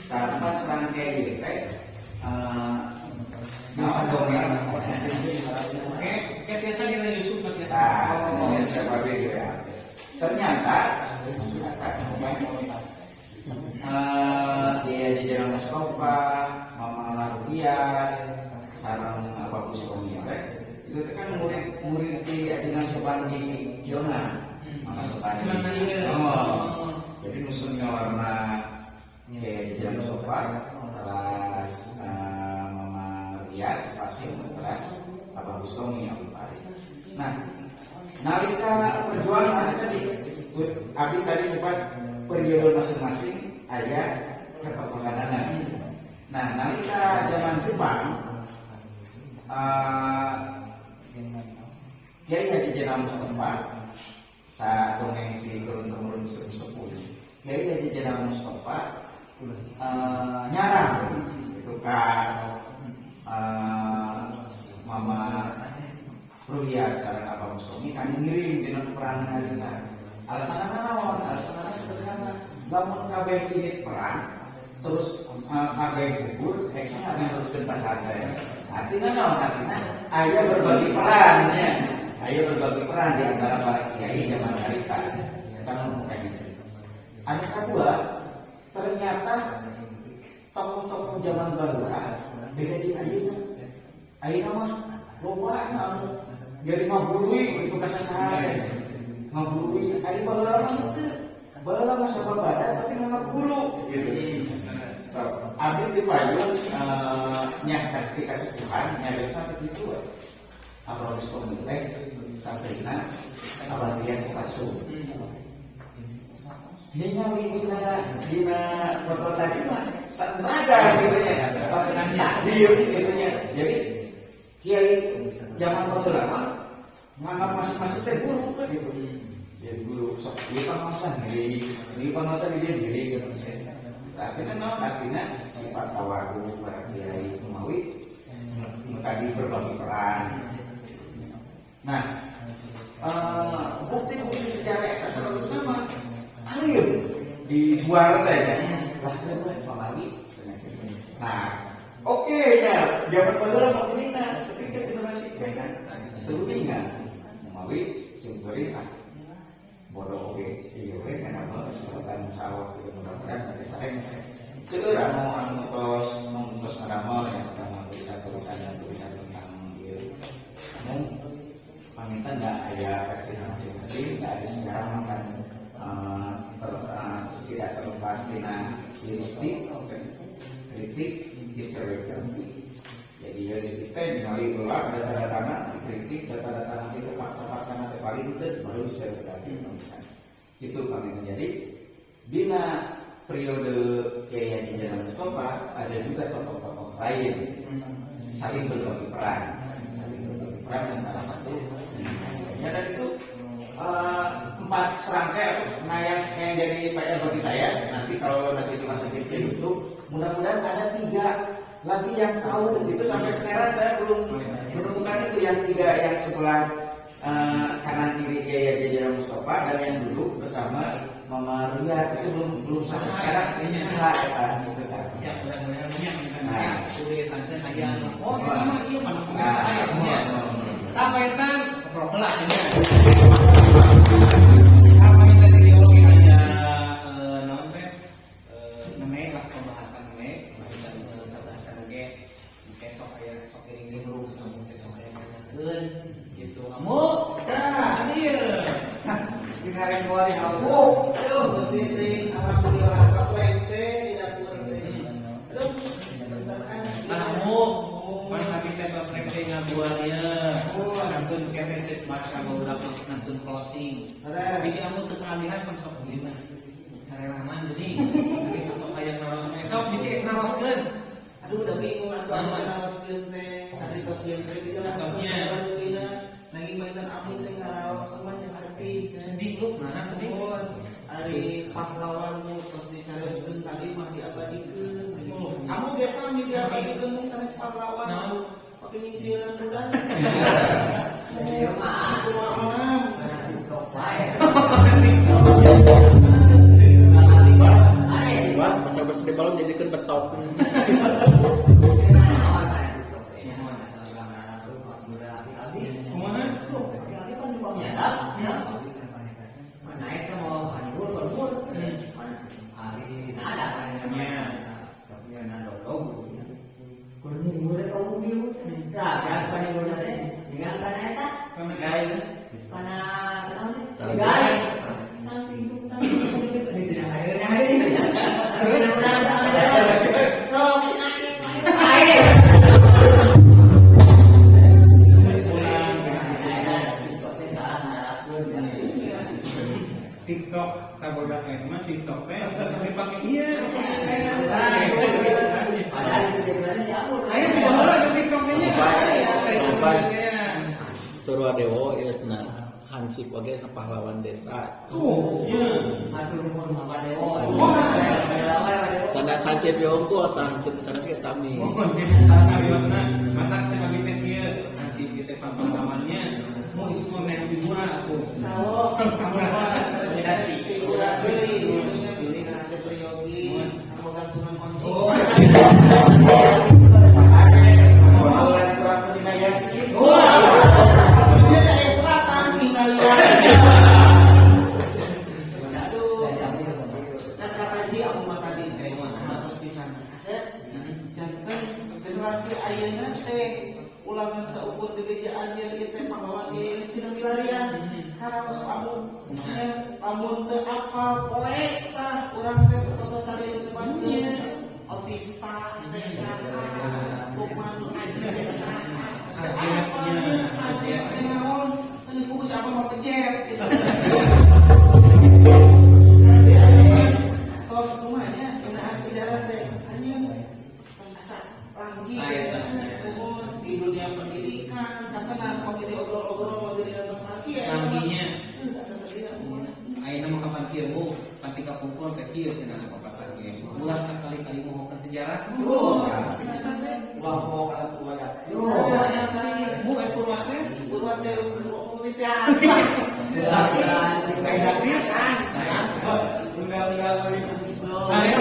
Tah, empat serangkaian ieu teh naon dongeng. Oke, kayak biasa kita Yusuf kan ya. Nah, ini siapa beda ya. Ternyata, ternyata Kiai Haji Jenal Mustafa, Mama Rupiah, sareng Abah Bustomi teh itu teh kan murid-murid di Ajengan Sobandi Ciona. Mama Sobandi. Oh. Jadi nu seniorna Kiai Haji Jenal Mustafa, terus Mama Riyad, pasti terus Abah Bustomi Abu Pari. Nah, nalika perjuangan tadi, abdi tadi bukan periode masing-masing aya ketokohanana. Nah, nalika zaman Jepang, Kiai Haji Jenal Mustafa saat dongeng di turun temurun sepuh-sepuh, Kiai Haji Jenal Mustafa nyarang itu kan Mama Ruhiat sareng Abah Bustomi kan ngiring dina peperangan harita. Alasanna naon? Alasanna sederhana. Lamun kabeh ini perang terus kabeh gugur, eksa neruskeun pasantren. Artinya naon? Artinya aya berbagi peran nya. Aya berbagi peran di antara para kiai zaman harita. Eta nu kayak gitu. Anu kedua, ternyata tokoh-tokoh zaman baheula beda jeung ayeuna. Ayeuna mah loba anu jadi ngagurui itu kasasaha teh. Ngagurui ari baheula mah henteu. Baheula mah sababada tapi nganggap guru gitu. So, abdi di payung nya kasih kasukuhan nyariosna teh kitu we. Abah Bustomi teh santrina Abah Tian Sukasung. Ningali dina dina foto tadi mah santraga gitu nya. Takdir gitu nya. Jadi kiai zaman baheula mah nganggap masing-masing teh guru kan gitu. Jadi guru sok ieu pangaosan diri, ieu pangaosan dia diri gitu. Artinya naon? Artinya sifat tawadu para kiai Umawi nu tadi berbagi peran. Nah, bukti-bukti sejarah eta seratus nama alim di luar teh nya. Lah we pamali. Nah, oke nya, zaman baheula mah kuninga, tapi kan generasi teh kan teu kuninga. Umawi simkuring ah bodoh oge ieu we kana mah kesempatan sawah gitu, mudah-mudahan nanti sareng saya seueur anu anu tos tos ngadamel ya, tentang tulisan-tulisan dan tulisan tentang ieu. Namun panginten da aya versi masing-masing, da ada sejarah mah kan tidak terlepas tina heuristik, kritik, historiografi. Jadi heuristik teh ningali heula data-data Terus saya berarti itu kami menjadi dina periode Kiai Haji Jajang Mustafa ada juga tokoh-tokoh lain saling berbagi peran, saling berbagi peran antara satu dengan lainnya. Dan itu empat serangkai nah yang jadi PR bagi saya nanti kalau nanti dimasukin ke YouTube, mudah-mudahan ada tiga lagi yang tahu itu. Sampai sekarang saya belum menemukan itu yang tiga, yang sebelah kanan kiri Kiai Haji Jajang Mustafa dan yang duduk bersama Mama Ria itu belum belum sampai sekarang ini salah eta gitu kan. Siap, mudah-mudahan banyak misalnya Nah. kulit tante aya anu, oh eta mah ieu mana Nah. aya nya. Tah panginten keprok heula nya. Tah panginten di dieu oge aya naon teh, nene lah, pembahasan nene panginten sabahasan oge engke sok aya sok iring-iring lamun teh sok aya nanyakeun gitu. Amu Nah, hadir. Sing hareng keluar di hawu. Aduh, geus teh alhamdulillah tos lengse di dapur teh. Aduh, bentar ah. Nah, amu pan habis teh tos rek teh ngabualnya. Nantun kete cek baca barudak nantun closing. Beres. Bisi amu teu kalihan pan sok gimana? Carelaman geuning. Tapi sok aya naros sok bisi naroskeun. Aduh, udah bingung atuh anu naroskeun teh. Tadi tos genre dijelaskeun Nya. sabarugina. Nanging mainan abdi teh ngaraos mah yang sedih. Sedih lu, mana sedih? Mohon, ari pahlawanmu tos dicarioskeun tadi mah diabadikeun. Oh. Kamu biasa mah diabadikeun mung sanes pahlawan. Naon? Pakai nyingsieunan budak. Iya mah. Kumaha mah. TikTok wae. Wah, masa bos di balon jadikan betok. Naon aya TikTok teh? Mohon. Abi. Kumaha? Tuh, abi kan tukang nyadap. Mana naik ke mau hanibur, hanibur. Mana hari nada kan Nya. Ya nada dong. Kudu murid kamu dia. Nah, kan panibur teh dengan kana eta, kana naon teh? Sigar. Nanti itu nanti di sini ayeuna ayeuna. Terus urang teh Tolong aing aing. TikTok kabodak aing mah TikTok teh dipake ieu. Padahal itu dia si Abu. Ayo tidak boleh ada TikTok nya. Coba. Surwadewo ieu na hansip oge pahlawan desa. Tuh, nya. Atur nuhun Bapak Dewo. Relawan Dewo. Sana hansip ye unggul, hansip sanes ge sami. Mohon salah sariosna matak teh abdi teh kieu hansip ieu teh pahlawannya mau isu mah main figura aku. Salo, sanes figura beli, beli nasi priyogi, anu gantungan kunci. Oh. Pahlawan kurang dina Yasin. Dia tak yang selatan tinggal lihat. Aduh. Nah, kata Ji aku mah tadi teh atos pisan. Asep, janten generasi ayeuna teh ulangan saukur di bejaan ieu teh pahlawan ieu sina milarian. Karaos amun amun teu apal poe tah urang teh sapertos tadi disebutkeun. Otista teh saha, Lukman Haji teh saha. Teu apal, Haji teh naon, geus fokus apa mah pencet gitu. Tos kumanya ngeunaan sejarah teh anjeun tos asa lagi umur di dunia pendidikan katakan kami diobrol-obrol jadi tos lagi ya. Langginya. Asa sedih aku. Ayeuna mah kapan kieu bu panti kapungkur teh kieu cenah papatah ge. Ulah sakali-kali mohokan sejarah. Oh, Wah, mau kana purwa. Bu eh purwa teh. Purwa teh penelitian. Redaksi. Undang-undang Ayo.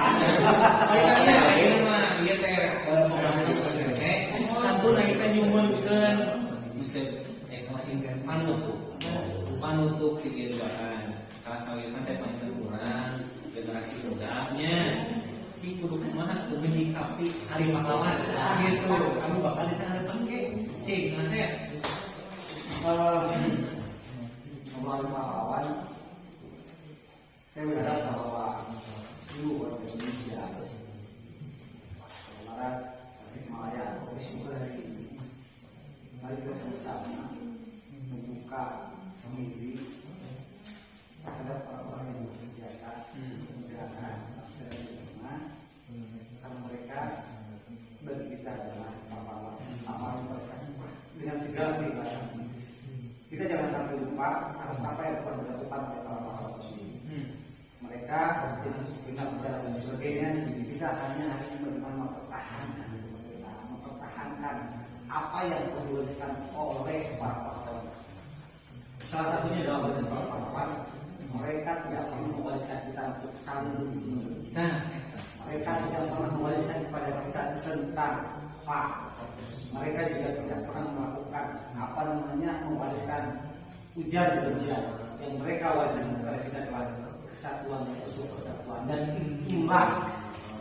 Palingannya ayeuna mah ieu teh pembahasan teh kantun ayeuna teh nyuhunkeun cek closing teh panutup. Panutup ti ieu duaan. Salah sawiosna teh panginten urang generasi mudanya ki kudu kumaha teu menyikapi hari pahlawan gitu. Anu bakal disaharapan ge. Cing, nah Ngomongin pahlawan, saya berharap bahwa seluruh warga Indonesia kemarin Sebagainya kita hanya hari bagaimana mempertahankan kemerdekaan, mempertahankan apa yang telah diwariskan oleh para pahlawan. Salah satunya adalah warisan para pahlawan. Mereka tidak pernah mewariskan kita untuk saling benci membenci. Nah, Mereka tidak pernah mewariskan kepada kita tentang hak. Mereka juga tidak pernah melakukan apa namanya mewariskan ujaran kebencian. Yang mereka wariskan adalah kesatuan dan usul persatuan. Dan inilah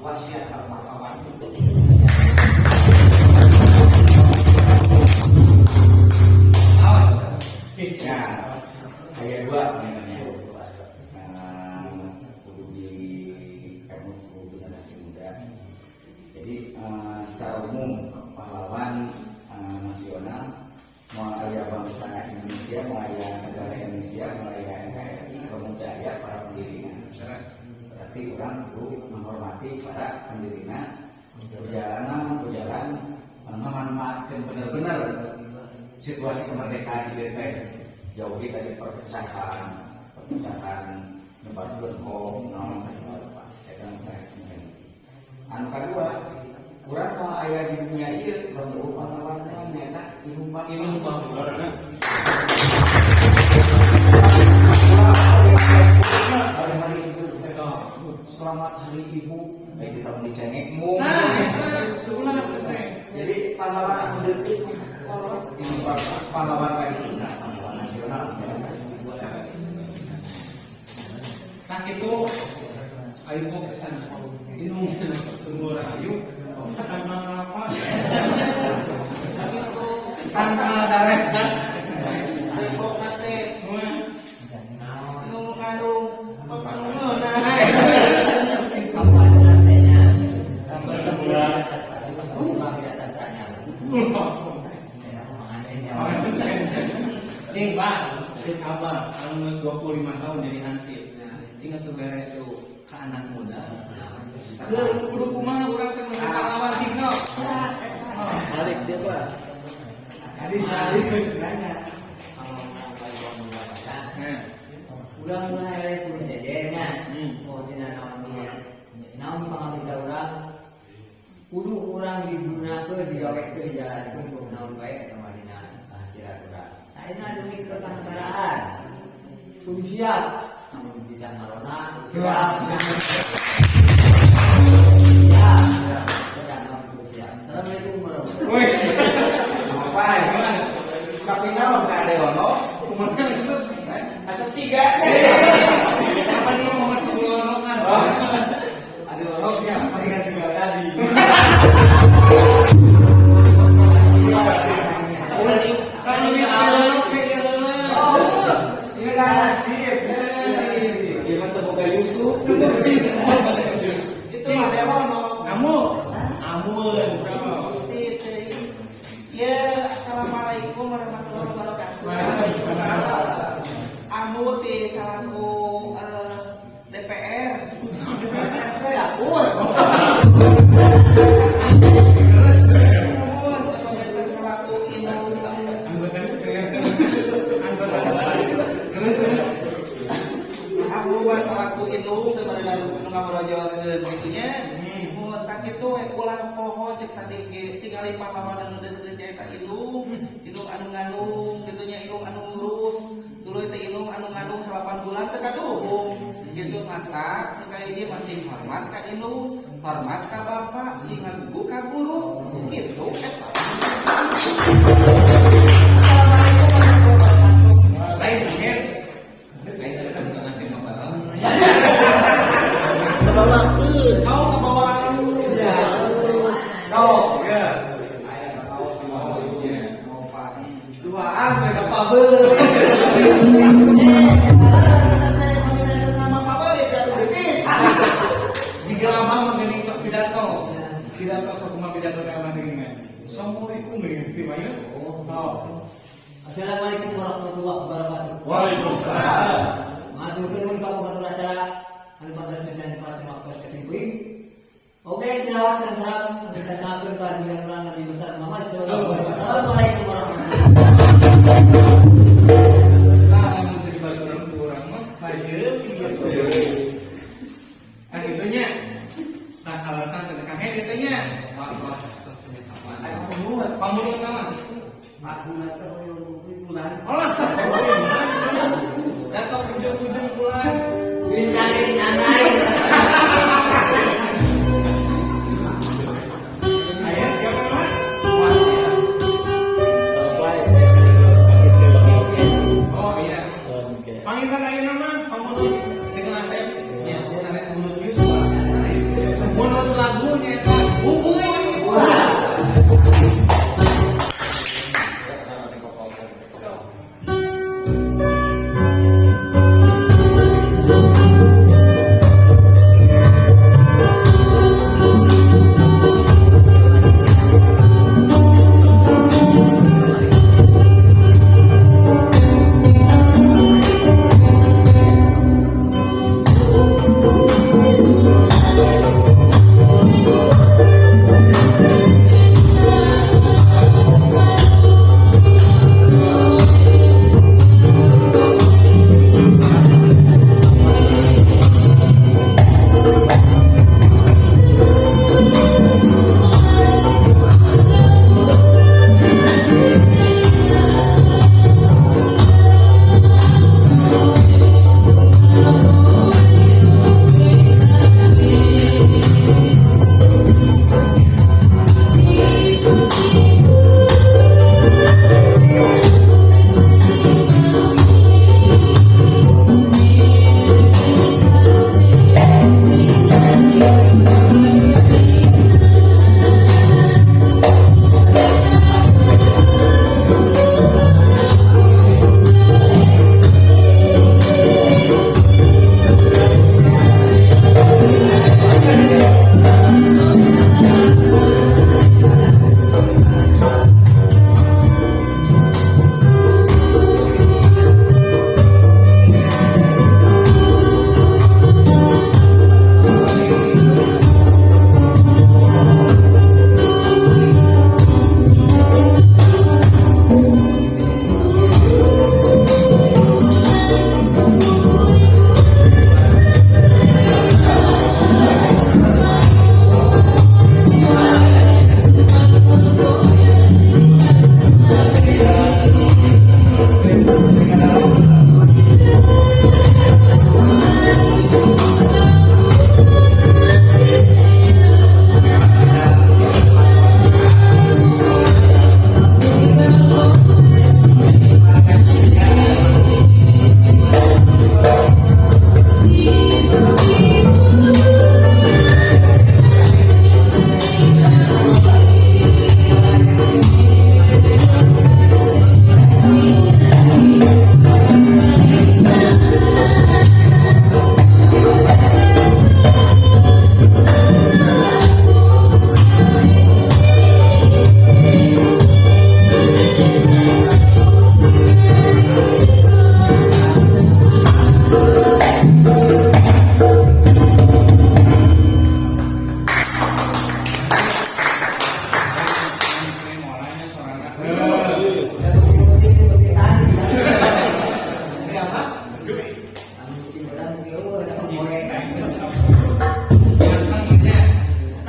wasiat para pahlawan untuk Indonesia. Awas. Ya, aya dua namanya. Nah, kudu di kamu kudu generasi muda. Jadi secara umum pahlawan nasional mau aya bangsa Indonesia, mau aya negara Indonesia, mau aya NKRI, pemuda aya para pendirinya. Berarti urang perlu menghormati para pendirinya. Perjalanan perjalanan memanfaatkan benar-benar situasi kemerdekaan di teh jauhi dari perpecahan perpecahan nyebarkeun hoax naon sagala rupa eta nu teh. Anu kadua, urang mau aya di dunia ieu lamun pahlawan teh nyaeta indung bapa. Indung bapa. Hari-hari itu selamat hari ibu, kayak kita mau dicengekmu. Nah, itu ulah teh. Jadi pahlawan anu detik ini pahlawan kali itu pahlawan nasional. Nah, itu ayo kok kesana. Indung tunggu ayu. Tanpa apa? Tanpa daresan. Tembok nate nu ngandung papanungeuna. Apa artinya? Bertemu tidak sastranya. Cing, Pak, cing Abah, anu 25 tahun jadi hansip. Cing atuh bere tuh ke anak muda. Keur kudu kumaha urang teh menjadi pahlawan cing sok. Balik dia, Pak. Jadi jadi nanya. Kalau orang paling muda baca, Nah, udah mulai kudu sejernya. Hmm. Oh, tina naon nya. Naon pangaruh urang kudu urang digunakeun digawekeun dijalankeun ku naon bae eta mah dina hasirat urang. Nah, ini demi kenegaraan. Kudu siap. Namun tidak marona, siap. Siap. Sedang kudu siap. Assalamualaikum warahmatullahi Wih, Apa ya? Tapi naon ka Adeono? kumaha itu? Asa siga. Apa nih mau masuk golongan? Ada orang yang kan segala tadi. Saya lebih alon ke heula. Ini kan nasib. Gimana tuh boga Yusuf? Itu mah dewono. Kamu amun sok. Gusti teh. Ya, assalamualaikum warahmatullahi wabarakatuh. Amu ti salaku DPR. DPR teh dapur. Nuhun, komentar selaku indung Anggotanya anggota. Terus terus. Aku mah selaku indung sebenarnya nu ngabarojokeun kitu nya. Mun tak kitu we ulah poho cek tadi ge tingali pahlawan anu deuleu nyaeta indung, indung anu ngandung kitu nya, indung anu ngurus. Tuluy teh indung anu ngandung 8 bulan teu kaduhung. Gitu mantap, nu kahiji masih hormat ka indung, hormat ka bapak, sing ngagugu ka guru. Gitu eta. Assalamualaikum warahmatullahi wabarakatuh. Lain mungkin. Lain ada kan ngasih masalah. Kebawakeun. Kau kebawaan. Kau, Ya. Ayah kau mau mau pak. Duaan mereka pabel. Sesama pabel ya kritis. Jika abah mah geuning sok pidato. Pidato sok kumaha pidato teh abah geuningan. Assalamualaikum geuning ti mah. Oh. Assalamualaikum warahmatullahi wabarakatuh. Waalaikumsalam. Matur nuwun ka pengatur acara anu patos pisan pas waktu kesimpulan. Oke, selawat dan salam kita sampaikan ke junjungan urang Nabi besar Muhammad sallallahu alaihi wasallam. Assalamualaikum warahmatullahi wabarakatuh. Nah, anu jadi baturan ku urang mah hajeun gitu. Nah, kitu nya. nya. Waktu tos penyekapan. Pamurut naon? Aku nggak tahu yang bulan. Olah. Datang ujung-ujung bulan. Bintang di sana. Aya siapa Mas? Wah, ya. Oh iya. Panginten ayeuna mah pamurut dengan Asep nya sanes mulut Yuswa. Menurut lagu nyaeta Bubuy.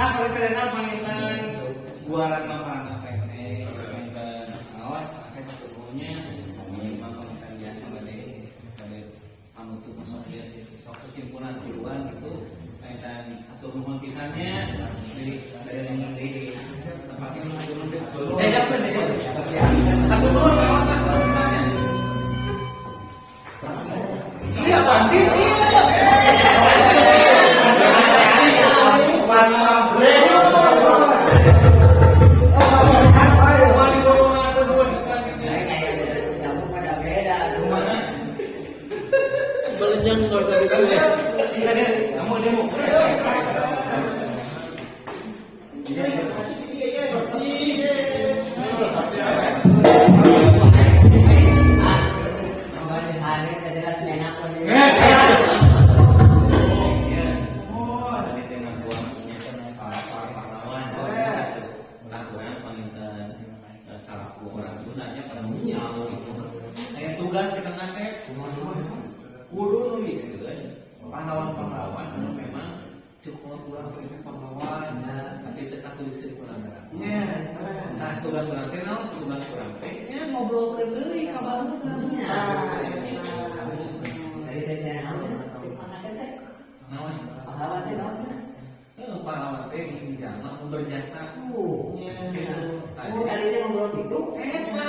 Nah, kalau saya panginten buaran parantos teh panginten awas saya satunya memang panginten biasa bade bade panutup masuk ieu sok kesimpulan tiluan gitu panginten atur nuhun pisannya dari dari tempatnya diajarkeun diajarkeun satu nuhun kawan pisannya. Iya, apaan sih? Iya. Mas Mabres. Belenyang kalau tadi itu ya. Kamu dia mau. Iya. ini pahlawan, tapi tetap tulis di kurang. Nya. Nah, tugas urang teh naon? Tugas urang teh nya ngobrolkeun deui ka barudak. Tadi teh saya naon? Teh. Naon? Pahlawan teh naon? Heuh, pahlawan teh di jalma nu berjasa. Gitu. Oh, tadi teh ngobrol gitu. Eta.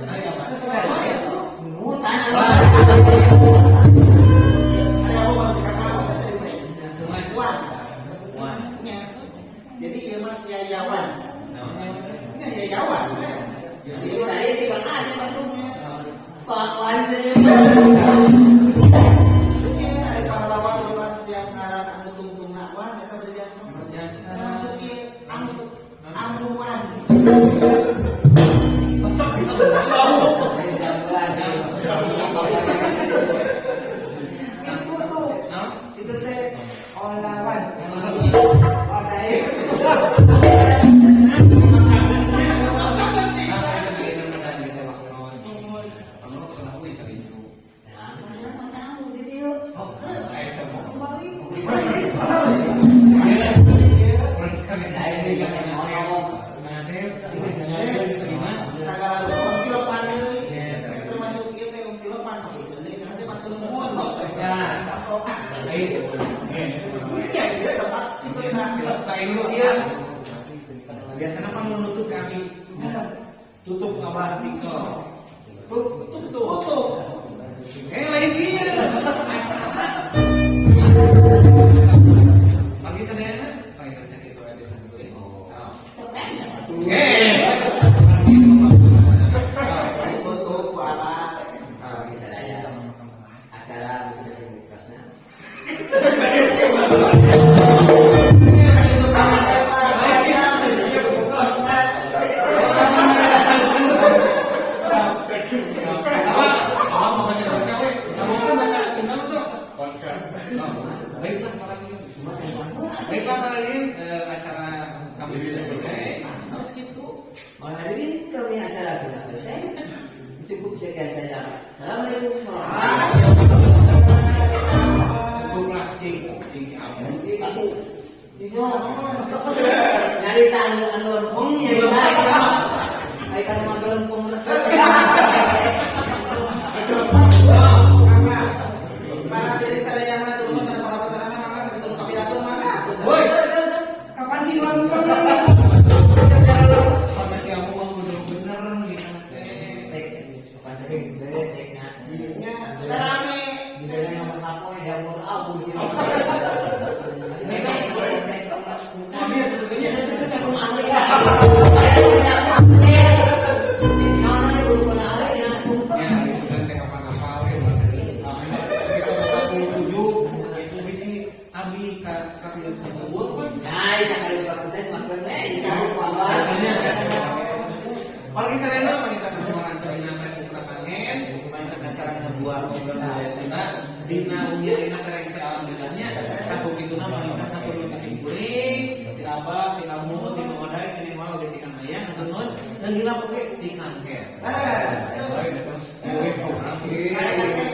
Aya mah teh. Nu tanya. Ada apa baru dikata apa saja teh? Wan. Wan. Nya. Jadi ieu mah yayawan. Naon? Nya yayawan. Jadi tadi di mana aja Pak tuh? Pahlawan teh. Nya ari pahlawan mah siap ngaran anu tungtungna wan eta berjasa. Berjasa. Termasuk ieu anu amuan. Sok Itu tuh. Naon? Itu teh olawan. Odai. Nah, mana tahu gitu. Lain di ngomong. Segala rupa tilepan deui. Termasuk ieu teh tilepan masih gede karena saya matur nuhun. Iya, ieu tempat itu nah. Biasanya kan menutup kami tutup kabar artikel tutup Tutup. Lain dia acara pagi sadayana pagi sakit itu ada satu. Tutup ku apa? Bagi saya acara bisa dibukasnya. Ini sakitu banget teh, Pak. Kosna. Apa mau bahasa Indonesia we? Kamu kan bahasa Sunda mah sok. Baiklah para Baiklah hadirin, acara kami sudah selesai. Harus gitu. Malam hari ini kami acara sudah selesai. Cukup sekian saja. Assalamualaikum warahmatullahi Cukup lah cing cing si Abu. wabarakatuh. Nyari anu anu lempeng nyari ta. Ai kan mah lempeng resep. Mangga. Para hadirin sadayana turun kana pangatasanana mangga sakitu nu kapidato mangga. Woi, Kapan sih lempeng? karena si Abu mah kudu bener gitu teh. Tek, sopan teh, tek nya. Nya, rame. Di dalam nomor kapoe dapur abu gitu. Kami ya sebetulnya. Ya, itu kan teh kapan-kapan we. Kita 47 itu bisi abi ka ka ka kan. Pagi sarena panginten kesemparan terina Facebook panen, panginten acara ngabuat ngobrol sadaya Sunda dina wengi ayeuna kareng alhamdulillahnya saku kituna panginten hatur nuhun ka simkuring, ti abah, ti kamu, ti nu odai, ti nu oge ti Kang Ayang, hatur nuhun. Geuleuh oge ti Kang Ken.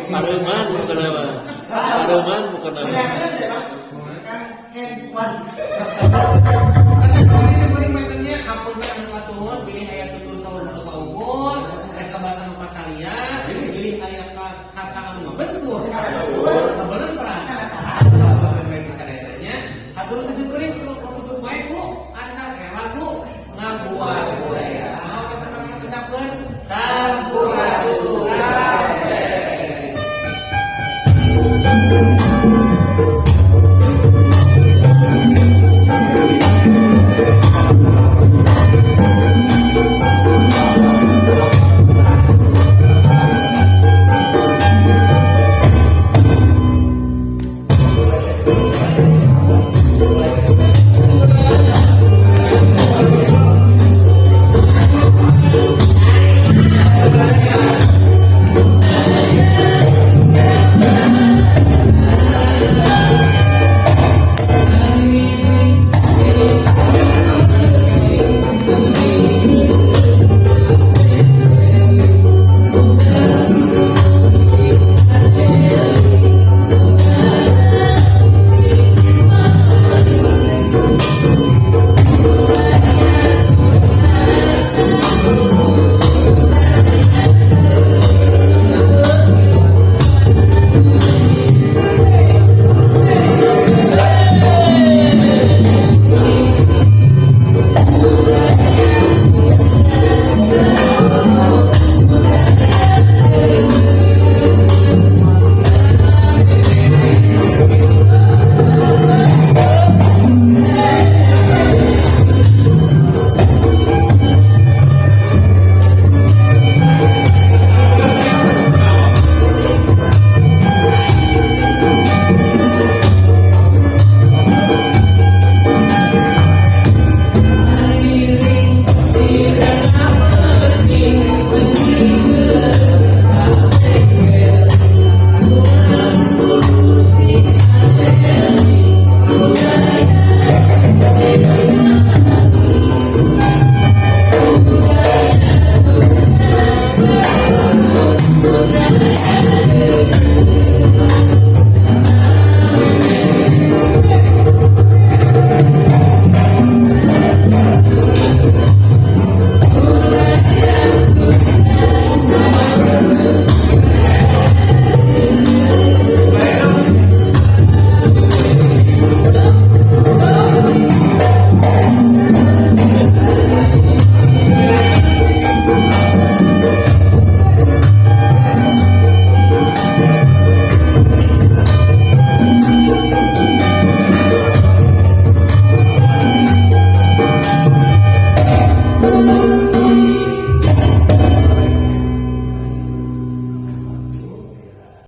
Pareman bukan apa? Pareman bukan apa?